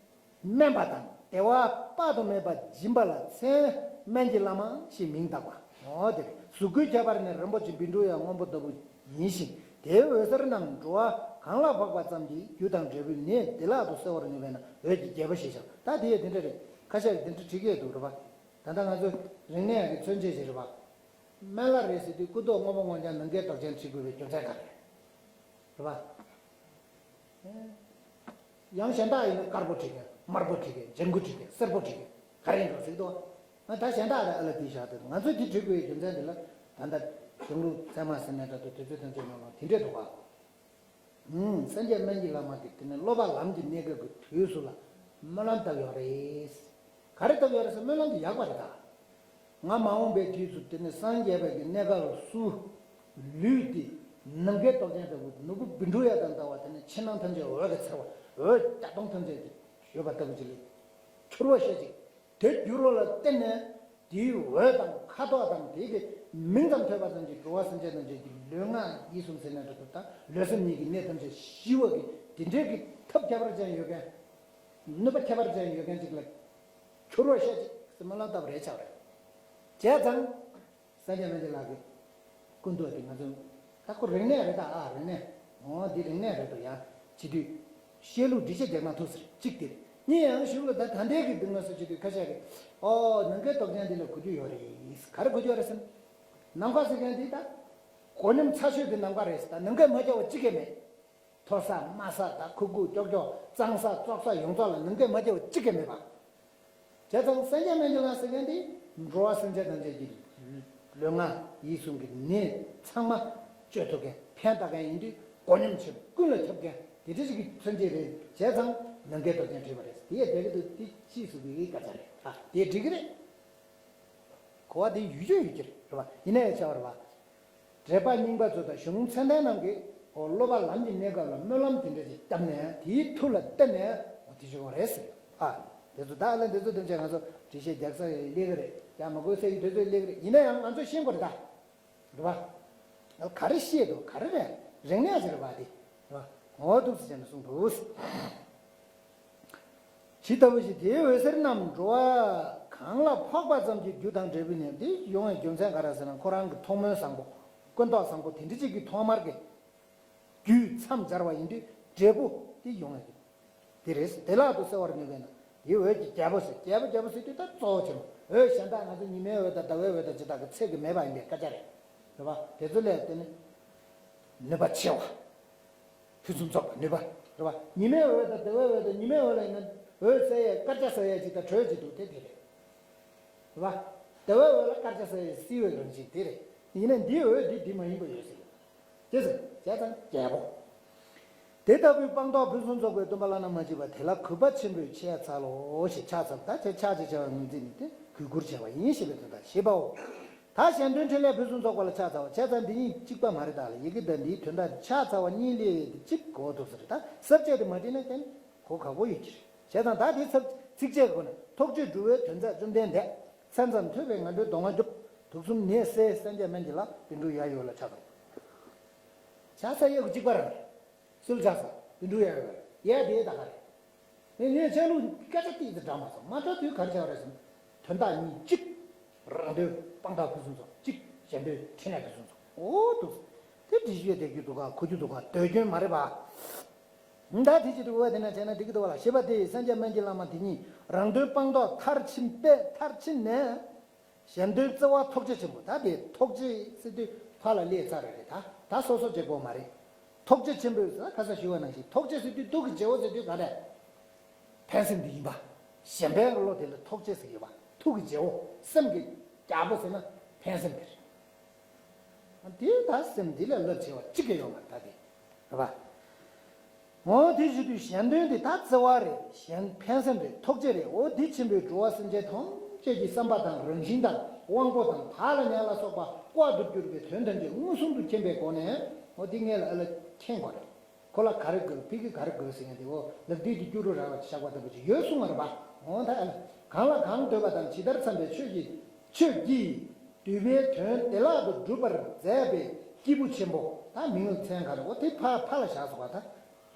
དམན་པ་དང་བདེ་བ་དཔག་ཏུ་མེད་པ་སྦྱིན་པ་ལ་མཚན་སྨན་གྱི་བླ་མ་ཞེས་མིང་བཏགས་པ། འོ་དེ་རེད། གཟུགས་སྐུའི་ཁྱད་པར་ནི་རིན་པོ་ཆེ་བཻ་ཌཱུརྱ་སྔོན་པོ་ལྟ་བུ་ཡིན་ཞིང་། དེའི་འོད་ཟེར་རྣམས་འགྲོ་བ་གང་ལ་ཕོག་པ་ཙམ་གྱིས་རྒྱུ་དང་འབྲས་བུའི་ནད་བདེ་བླག་ཏུ་སེལ་བར་ནུས་པས་ན་འོད་ཀྱི་རྒྱལ་པོ་ཞེས་བྱ། ད་དེ་ཡང་དེ་འདྲ་རེད། ཁ་ཤས་ཀྱིས་དེ་འདྲ་བྲིས་ཀྱི་འདུག་རེད་པ། ད་ལྟ་ང་ཚོ་རིག་གནས་ཀྱི་མཚོན་བྱེད་ཅིག་རེད་པ། སྨན་བླ་རེད་ཟེར་དུས་སྐུ་མདོག་སྔོན་པོ་སྔོ་ལྗང་ནམ་མཁའི་མདོག་ཅན་བྲིས་དགོས་པའི་རྒྱུ་མཚན་ག་རེ་རེད། རེད་པ། ཡང་གཞན་དག་ཡིན་ན་དཀར་པོ་བྲིས་མཁན། དམར་པོ་བྲིས་མཁན། ལྗང་གུ་བྲིས་མཁན། སེར་པོ་བྲིས་མཁན། ག་རེ་ཡིན་འགྲོ་ཟིག་ཏོ། ང་ད་གཞན་དག་ལ་ཨ་ལ་དེའི་ཞག་དེ་ང་ཚོས་དེ་བྲིས་དགོས་ཡའི་རྒྱུ་མཚན་དེ་ལ། ད་ལྟ་གཞུང་ལུགས་ཚད་མ་ཟེར་ནའི་འདྲ་འདུག་དེ་ཚོའི་ཐམས་ཅད་ནང་ལ་དེ་འདྲས་འདུག་ག་ཨུམ། སངས་རྒྱས་སྨན་གྱི་བླ་མ་དེ་དེ་ནས་སློབ་པ་ལམ་གྱི་གནས་སྐབས་ཀྱི་དུས་སུ་ལ་སྨོན་ལམ་བཏབ་ཡོད་རེད། ག་རེ་བཏབ་ཡོད་རེད་ཟེར། སྨོན་ལམ་དེ་ཡག་པ་རེད་ད། ང་མ་འོངས་པའི་དུས་སུ་དེ་ནས་སངས་རྒྱས་པའི་གི་གནས་སྐབས་སུ་ལུས་དེ་ནམ་མཁའི་མདོག་ཅན་ལྟ་བུ། ནོར་བུ་བཻ་ཌཱུརྱ་དང་འདྲ་བ། དེ་ནས་ཕྱི་ནང་ཐམས་ཅད་འོད་ཀྱིས་འཚེར་བ། འོད་བརྒྱ་སྟོང་ཐམས་ཅད་དེ་ཡོད་པ་ལྟ་བུ་ཅིག་ལ་འགྱུར་བ་ཤས་ཅིག་དེ་འགྱུར་བ་ལ་བརྟེན་ནས་དེའི་འོད་དང་ཁ་དོག་དང་དེ་གི་མིང་ཙམ་ཐོས་པ་ཙམ་གྱིས་འགྲོ་བ་སེམས་ཅན་ཐམས་ཅད་ཀྱི་ལུས་ངག་ཡིད་གསུམ་ཟེར་ནའི་འདྲ་འདུག་ད་ལུས་སེམས་གཉིས་ཀྱི་གནད་ཐམས་ཅད་ཞི་བ་གི་དེ་འདྲའི་གི་ཐབས་ཁྱད་པར་ཅན་ཡོད་མཁན། ནུས་པ་ཁྱད་པར་ཅན་ཡོད་མཁན་ཅིག་ལ་འགྱུར་བ་ཤས་ཅིག་སྨོན་ལམ་བཏབ་པ་རེད་ཆགས་རེད། བྱས་ཙང་། སངས་རྒྱས་སྨན་གྱི་བླ་གི་སྐུ་མདོག་དེ་ང་ཚོ་ད་ཁོ་རིག་གནས་རེད་ད། ཨ་རིག་གནས། འོ་འདི་རིག་གནས་རེད་འདུག་ཡང་བྱེད་དུས་བཤད་ལུགས་འགྲེལ་བཤད་རྒྱག་སྟངས་ཐུག་ཟེར་གཅིག་དེ་རེད། གཉིས་ཡང་གཞུག་ལ་ད་ད་ལྟའི་གི་འདི་ང་ཚོ་བྱེད་དུས་ཁ་ཤས་ཀྱིས་ཨོ་ནམ་མཁའི་མདོག་ཅན་འདི་ལ་གོ་རྒྱུ་ཡོད་རེད། ག་རེ་གོ་རྒྱུ་ཡོད་རེད་ཟེར་ན། ནམ་མཁའ་ཟེར་མཁན་འདི་ད་མགོ་སྙོམས་ཚ་ཤོས་དེ་ནམ་མཁའ་རེད་ཟེར། ད་ནམ་མཁའི་མ་བརྒྱབ་པ་གཅིག་ཀྱང་མེད། མཐོ་ས་དམའ་ས་དང་ཁུག་ཁུག་ཀྱོག་ཀྱོག་གཙང་ས་བཙོག་ས་ཡོངས་རྫོགས་ལ་ནམ་མཁའི་མ་བརྒྱབ་པ་གཅིག་ཀྱང་མེད་པ། བྱས་ཙང་སངས་རྒྱས་སྨན་གྱི་བླ་ཟེར་མཁན་དེ་འགྲོ་བ་སེམས་ཅན་ཐམས་ཅད་ཀྱི་ལུས་ངག་ཡིད་གསུམ་གྱི་ནད་ཚང་མ་བཅོས་ཐུབ་མཁན། ཕན་བཏགས་མཁན་ཡིན་དུས་མགོ་སྙོམས་ཆེ་ཀུན་ལ་ཁྱབ་མཁན་དེ་འདྲ་ཞིག་གི་མཚོན་བྱེད་རེད། བྱས་ཙང་ནམ་མཁའི་མདོག་ཅན་བྲིས་པ་རེད། དེ་ཡང་དེ་གི་དུ་དེ་ཕྱིས་སུ་གི་སྐད་ཆ་རེད། ཨ་དེ་འགྲིག་གི་རེད། གོ་བ་དེ་ཡུལ་ཅན་ཡུལ་གྱི་རེད་པ། ཡིན་ན་ཡང་བྱ་བ་རེད་པ། འགྲེལ་པ་རྙིང་པ་ཚོ་དང་གཞུང་ཚད་ལྡན་རྣམས་ཀྱིས་འོ་སློབ་པ་ལམ་གྱི་གནས་སྐབས་ལ་སྨོན་ལམ་དེ་འདྲ་ཞིག་བཏབ་ནས་དེའི་མཐུ་ལ་བརྟེན་ནས་འོ་དེ་བྱེད་དགོས་རེད་ཟེར། ཨ་དེ་ཚོ་ད་ཨ་ལ་འདི་ཚོ་དེ་འདྲ་ང་ཚོ་འགྲེལ་བཤད་རྒྱག་ས་ཡི་ལས་ཀ་རེད། རྒྱག་མ་དགོས་ས་ཡི་དེ་ཚོའི་ལས་ཀ་རེད། ཡིན་ན་ཡང་ང་ཚོས་ཤེས་དགོས་རེད་ད། རེད་པ། ག་རེ་བཤད་འདུག་ག་རེ་རེད། རིག་གནས་ཟེར་བ་དེ། རེད་པ། འོ་འདུག་ཟེར་ནས་གསུངས་འདུག་ཇི་ལྟ་བུ་ཞིག་དེའི་འོད་ཟེར་རྣམས་འགྲོ་བ་གང་ལ་ཕོག་པ་ཙམ་གྱིས་རྒྱུ་དང་འབྲས་བུའི་ནད་དེ་ཡོང་བའི་རྒྱུ་མཚན་ག་རེ་ཟེར་ན། ཁོ་རང་གི་ཐོག་མའི་བཟང་པོ། ཀུན་རྟོག་བཟང་པོ་དེ་འདྲ་ཅིག་གི་ཐོག་མར་གྱི་རྒྱུས་མཚམས་སྦྱར་བ་ཡིན་དུས་འབྲས་བུ་དེ་ཡོང་བའི་རྒྱུ། དེ་རེད། བདེ་བླག་ཏུ་གསལ་བར་ནུས་པས་ན། དེའི་འོད་ཀྱི་རྒྱལ་པོ་ཟེར། རྒྱལ་པོ་རྒྱལ་པོ་ཟེར་དུས་ད་གཙོ་བོ་ཆེན་པོ། འོད་གཞན་དག་ང་ཚོ་ཉི་མའི་འོད་དང་ཟླ་བའི་འོད་དང་ཇི་ལྟར་གྱི་ཚད་ཀྱི་མེད་པ་ཡིན་པའི་སྐད་ཆ་རེད། རེད་པ། དེ་ཚོ་ལས་དེ་ནི་ནུས་པ་ཆེ་བ། ཕུན་སུམ་ཚོགས་པ་ནུས་པ། རེད་པ། ཉི་མའི་འོད་དང་ཟླ་བའི་འོད་དང་ཉི་མའི་འོད་ལ་ཡིན་ན་འོད་གསལ་ཡས་དཀར་ཆ་གསལ་ཡས་ཅིག་དང་དྲོད་ཅིག་འདུག་དེ་དེ་རེད། རེད་པ། ཟླ་བའི་འོད་ལ་དཀར་ཆ་གསལ་ཡས་བསིལ་བའི་རང་བཞིན་དེ་རེད། ཡིན་ནའི་འདིའི་འོད་འདི་འདི་མ་ཡིན་པ་ཡོད་ཟེར། དེ་ཟེར་བྱས་ཙང་རྒྱལ་པོ། དེ་ལྟ་བུའི་སྤངས་རྟོགས་ཕུན་སུམ་ཚོགས་པའི་སྟོན་པ་བླ་ན་མ་མཆིས་པ་དེ་ལ་གུས་པ་ཆེན་པོས་ཕྱག་འཚལ་ལོ་ཞེས་ཕྱག་འཚལ། ད་ཕྱག་ཕྱག་ཅེས་བྱ་བ་ངོས་འཛིན་ནི་དེ་གུས་བཀུར་བྱ་བ་ཡིན་ཞེས་པའི་དོན་དང་བཞི་པའོ། ད་གཞན་དོན་འཕྲིན་ལས་ཕུན་སུམ་ཚོགས་པ་ལ་ཕྱག་འཚལ་བ། བྱས་ཙང་འདི་གཉིས་གཅིག་པ་མ་རེད། ད་ལ་ཡི་གེ་དང་འདིའི་དོན་དག་ཕྱག་འཚལ་བ་གཉིས་ལས་གཅིག་གོ་ཐུབ་ས་རེད། ད་ས་བཅད་དེ་མ་བྲིས་ན་ཀྱང་གོ་ཁག་པོ་ཡོད་ཀྱི་རེད། བྱས་ཙང་ད་དེ་ས་ ཚིགས་བཅད་སྒོ་ནས་ཐུགས་རྗེས་འགྲོ་བའི་དོན་མཛད་བཅོམ་ལྡན་འདས། མཚན་ཙམ་ཐོས་པས་ངན་འགྲོའི་སྡུག་བསྔལ་སྐྱོབ། དུག་གསུམ་ནད་སེལ་སངས་རྒྱས་སྨན་གྱི་བླ། བཻ་ཌཱུརྱ་ཡི་འོད་ལ་ཕྱག་འཚལ་ལོ། ཕྱག་འཚལ་ཡོད་གཅིག་པ་རང་རེད། སུལ་ཆགས་སོ་བཻ་ཌཱུརྱ་ཡི་འོད་ཡས་དེའི་ད་ག་རེད། ངས་ངས་ཆ་ལུགས་སྐད་ཆ་ཏིག་ཙམ་དྲང་མ་སོང་མ་དྲང་དུས་ག་རེ་བྱ་བ་རེད་ཟེར་ན། དོན་དག་གཉིས་གཅིག་རང་དོན་དཔང་རྟགས་ཕུན་སུམ་ཚོགས་གཅིག་གཞན་དོན་འཕྲིན་ལས་ཕུན་སུམ་ཚོགས། འོ་འདུག་དེ་འདྲི་ཞུ་ཡས་དེ་རྒྱུ་འདུག་ག་གོ་རྒྱུ་འདུག་ག་འདོད་སྐྱོན་མ་རེད་པ། ད་དེ་ཅི་འདྲ་བོ་དེ་ན་བྱས་ན་འགྲིག་གི་འདུག་བ་ལ། ཞེས་པ་དེ་སངས་རྒྱས་སྨན་གྱི་བླ་མ་དེ་ཉིད་རང་དོན་སྤངས་རྟོགས་མཐར་ཕྱིན་པས། མཐར་ཕྱིན་ནས་གཞན་དོན་བརྩེ་བ་ཐུགས་རྗེ་ཆེན་པོ། ད་དེ་ཐུགས་རྗེ་ཟེར་དུས་ཕར་ལ་སླེབས་ཚར་རེད། ད་ད་སོ་སོ་བྱེད་དགོས་མ་རེད། ཐུགས་རྗེ་ཆེན་པོས་ཟེར་ན་ཁ་སང་ཞུས་པ་ནང་བཞིན་ཐུགས་རྗེ་ཟེར་དུས་ཐུགས་ཀྱི་རྗེ་བོ་ཟེར་དུས་ག་རེ། ཕན་སེམས་དེ་ཡིན་པ། གཞན་ཕན་གྱི་བློ་དེ་ལ་ཐུགས་རྗེ་ཟེར་གྱི་ཡོད་པ། ཐུགས་ཀྱི་རྗེ་བོ་སེམས་ཀྱི་རྒྱལ་པོ་ཟེར་ན་ཕན་སེམས་དེ་རེད། དེ་ད་སེམས་འདི་ལས་རླབས་ཆེ་བ་གཅིག་ཀྱང་ཡོད་མ་རེད་ད་དེ། རེད་པ། འོ་དེ་ཞུ་དུས་གཞན་དོན་དེ་ད་བརྩེ་བ་རེད། གཞན་ཕན་སེམས་རེད། ཐུགས་རྗེ་རེད། འོ་དེ་ཆེན་པོས་འགྲོ་བ་སེམས་ཅན་ཐམས་ཅད་ཀྱི་བསམ་པ་དང་རང་བཞིན་དང་དབང་པོ་དང་བག་ལ་ཉལ་ལ་སོགས་པ་དཔག་ཏུ་མེད་པའི་དོན་ཐམས་ཅད་མངོན་སུམ་དུ་མཁྱེན་པའི་སྒོ་ནས་འོ་དེ་ངེད་ལ་ཨ་ལ་མཁྱེན་དགོས་རེད། ཁོ་ལ་ག་རེ་དགོས་ཕ་གི་ག་རེ་དགོས་ཟེར་མཁན་དེ་འོ་ལག་མཐིལ་གྱི་སྐྱུ་རུ་རལ་བ་བཞག་པ་ལྟ་བུ་ཅིག་ཡོད་གསུང་བ་རེད་པ། འོ་ད་ཨ་ལ་གང་ལ་གང་འདོད་པ་དང་ཇི་ལྟར་འཚམ་པའི་ཆོས་ཀྱི་ཆོས་ཀྱིས་བསྡུས་པའི་དོན་བདེ་བླག་ཏུ་འགྲུབ་པར་མཛད་པའི་སྐྱེས་བུ་ཆེན་པོ། ད་མིང་ལ་མཚན་ག་རེ་འོ་དེ་ཕ་ཕ་ལ་བཞག་སོང་བ། ད་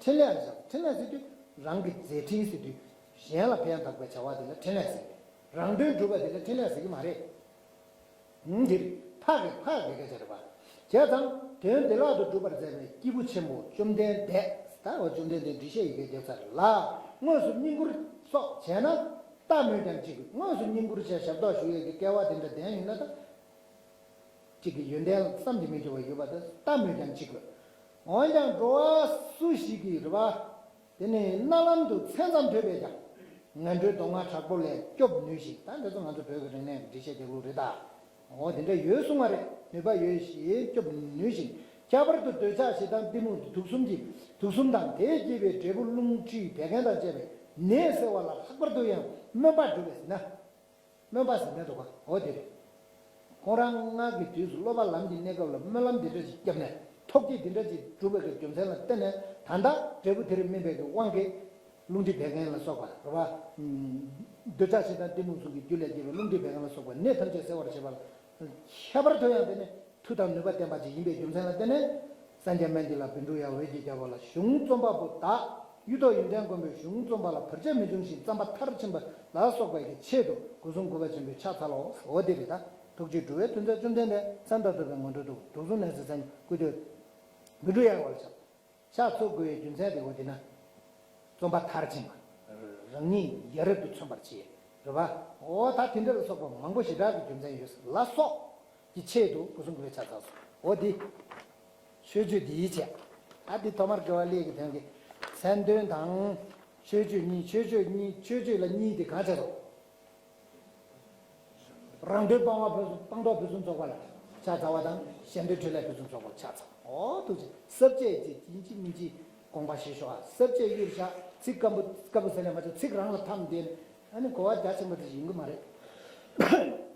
འཕྲིན་ལས་ལ་བཞག་འཕྲིན་ལས་ཟེར་དུས་རང་གི་མཛད་འཕྲིན་ཟེར་དུས་གཞན་ལ་ཕན་བཏགས་པའི་བྱ་བ་དེ་ལ་འཕྲིན་ལས་ཟེར། རང་དོན་སྒྲུབ་པ་དེ་ལ་འཕྲིན་ལས་ཟེར་གྱི་མ་རེད། འདིར་ཕ་གི་ཕ་གི་སྐད་ཆ་རེད་པ། བྱས་ཙང་དོན་བདེ་བླག་ཏུ་འགྲུབ་པར་མཛད་པའི་སྐྱེས་བུ་ཆེན་པོ་བཅོམ་ལྡན་འདས། ད་འོ་བཅོམ་ལྡན་འདས་འགྲེལ་བཤད་ཡི་གེ་རྒྱབ་ཚར་ལ། དངོས་སུ་བསྙེན་བཀུར་སོགས་བྱས་ན་ལྟ་སྨོས་ཀྱང་ཅི་དགོས། དངོས་སུ་བསྙེན་བཀུར་བྱས་ཞབས་ཏོག་ཞུ་ཡས་ཀྱི་སྐལ་བ་དེ་འདྲ་ལྡན་ཡོད་ན་ད། གཅིག་གི་ཡོན་ཏན་བསམ་གྱིས་མི་ཁྱབ་པ་ཡོད་པ་དེ་ལྟ་སྨོས་ཀྱང་ཅི་དགོས། འོན་ཀྱང་འགྲོ་བ་སུ་ཞིག་གིས་རེད་པ། དེ་ནི་རྣ་ལམ་དུ་མཚན་ཙམ་ཐོས་པས་ཀྱང་། ངན་འགྲོའི་སྡུག་བསྔལ་དྲག་པོ་ལས་སྐྱོབ་ནུས་ཤིང་། ད་འདི་ཚོ་ང་ཚོ་བོད་ཀྱི་རིག་གནས་འགྲེལ་བཤད་རྒྱག་ལུགས་རེད་ད། འོ་དེ་འདྲ་ཡོད་གསུང་བ་རེད། ནུས་པ་ཡོད་ཞེས་སྐྱོབ་ནུས་ཤིང་། ཁྱད་པར་དུ་འདོད་ཆགས་ཞེ་སྡང་གཏི་མུག་དུག་གསུམ་གྱི་དུག་གསུམ་དང་དེས་བསྐྱེད་པའི་འབྲས་བུ་རླུང་མཁྲིས་བད་ཀན་དང་བཅས་པའི་ནད་སེལ་བ་ལ་ལྷག་པར་དུ་ཡང་སྨོན་པ་སྒྲུབ་པས་ཟེར་ན། སྨོན་པ་ཟེར་མེད་དོ་ག་འོ་དེ་རེད། ཁོང་རང་སྔར་གྱི་དུས་སུ་སློབ་པ་ལམ་གྱི་གནས་སྐབས་ལ་སྨོན་ལམ་འདི་འདྲ་ཞིག་བརྒྱབ་ནས་ཐུགས་བསྐྱེད་འདི་འདྲ་ཞིག་བསྒྲུབས་པའི་རྒྱུ་མཚན་ལ་བརྟེན་ནས་ད་ལྟ་འབྲས་བུ་དེར་སྨིན་པའི་དབང་གིས་རླུང་མཁྲིས་བད་ཀན་ལ་སོགས་པ་རེད་པ། འདོད་ཆགས་ཞེ་སྡང་གཏི་མུག་གསུམ་གྱི་རྒྱུ་ལས་སྐྱེས་པའི་རླུང་མཁྲིས་བད་ཀན་ལ་སོགས་པ་ནད་ཐམས་ཅད་སེལ་བར་བྱེད་པ་ལ་ཁྱད་པར་དུ་ཡང་དེ་ནི་མཐུ་དང་ནུས་པ་ལྡན་པ་ཅིག་ཡིན་པའི་རྒྱུ་མཚན་ལ་བརྟེན་ནས་སངས་རྒྱས་སྨན་འདི་ལ་བཻ་ཌཱུརྱ་འོད་ཀྱི་རྒྱལ་པོ་ལ་གཞུང་རྩོམ་པ་པོ་བདག་གཡུ་ཐོག་ཡོན་ཏན་མགོན་པོས་གཞུང་རྩོམ་པ་ལ་བར་ཆད་མི་འབྱུང་ཞིང་བརྩམ་པ་མཐར་ཕྱིན་པ་ལ་སོགས་པའི་གི་ཆེད་དུ་སྒོ་གསུམ་གུས་པ་ཆེན་པོས་ཕྱག་འཚལ་ལོ། འོ་དེ་རེད་ད། ཐུགས་རྗེས་འགྲོ་བའི་དོན་མཛད་བཅོམ་ལྡན་འདས། མཚན་ཙམ་ཐོས་པས་ངན་འགྲོའི་སྡུག་བསྔལ་སྐྱོབ། དུག་གསུམ་ནད་སེལ་སངས་རྒྱས་སྐུ་ཐོག་བཻ་ཌཱུརྱ་ཡི་འོད་ལ་ཕྱག་ཕྱག་འཚལ་དགོས་པའི་རྒྱུ་མཚན་དེ་འོ་དེ་ན། རྩོམ་པ་མཐར་ཕྱིན་པ། རང་ཉིད་ཡ་རབས་སུ་མཚོན་པར་བྱེད། རེད་པ། འོ་ད་དེ་འདྲ་ལ་སོགས་པ་མང་པོ་ཞེ་དྲག་གི་རྒྱུ་མཚན་ཡོད་ལ་སོགས་ཀྱི་ཆེད་དུ་སྒོ་གསུམ་གུས་པས་ཕྱག་འཚལ་སོ། འོ་དེ། མཆོད་བརྗོད་འདིའི་ཆེད། ད་འདི་ཐོག་མར་དགེ་བ་བླ་མའི་དོན་གྱི་མཚན་དོན་དང་། མཆོད་བརྗོད་གཉིས། མཆོད་བརྗོད་གཉིས། མཆོད་བརྗོད་ལ་གཉིས་དེ་གང་བྱས་སོ། རང་དོན་སྤང་བ་ཕུན་སུམ་སྤངས་རྟོགས་ཕུན་སུམ་ཚོགས་པ་ལ་ཕྱག་འཚལ་བ་དང་། གཞན་དོན་འཕྲིན་ལས་ཕུན་སུམ་ཚོགས་པ་ལ་ཕྱག་འཚལ། འོ་ཐུགས་རྗེ་ཆེ། ས་བཅད་ཅིག་ཡིན་གཅིག་མིན་གཅིག་དགོངས་པ་བཞེས་ཤོག་ཨ། ས་བཅད་གཡུར་བཞག་ཚིག་སྐམ་པོ་སྐམ་པོ་ཟེར་ནས་མ་བྱུང་། ཚིག་རང་ལ་འཐམ་བསྡད་ནས་ཨ་ནི་གོ་བ་རྒྱ་ཆེན་པོ་དེ་ཡོང་གི་མ་རེད།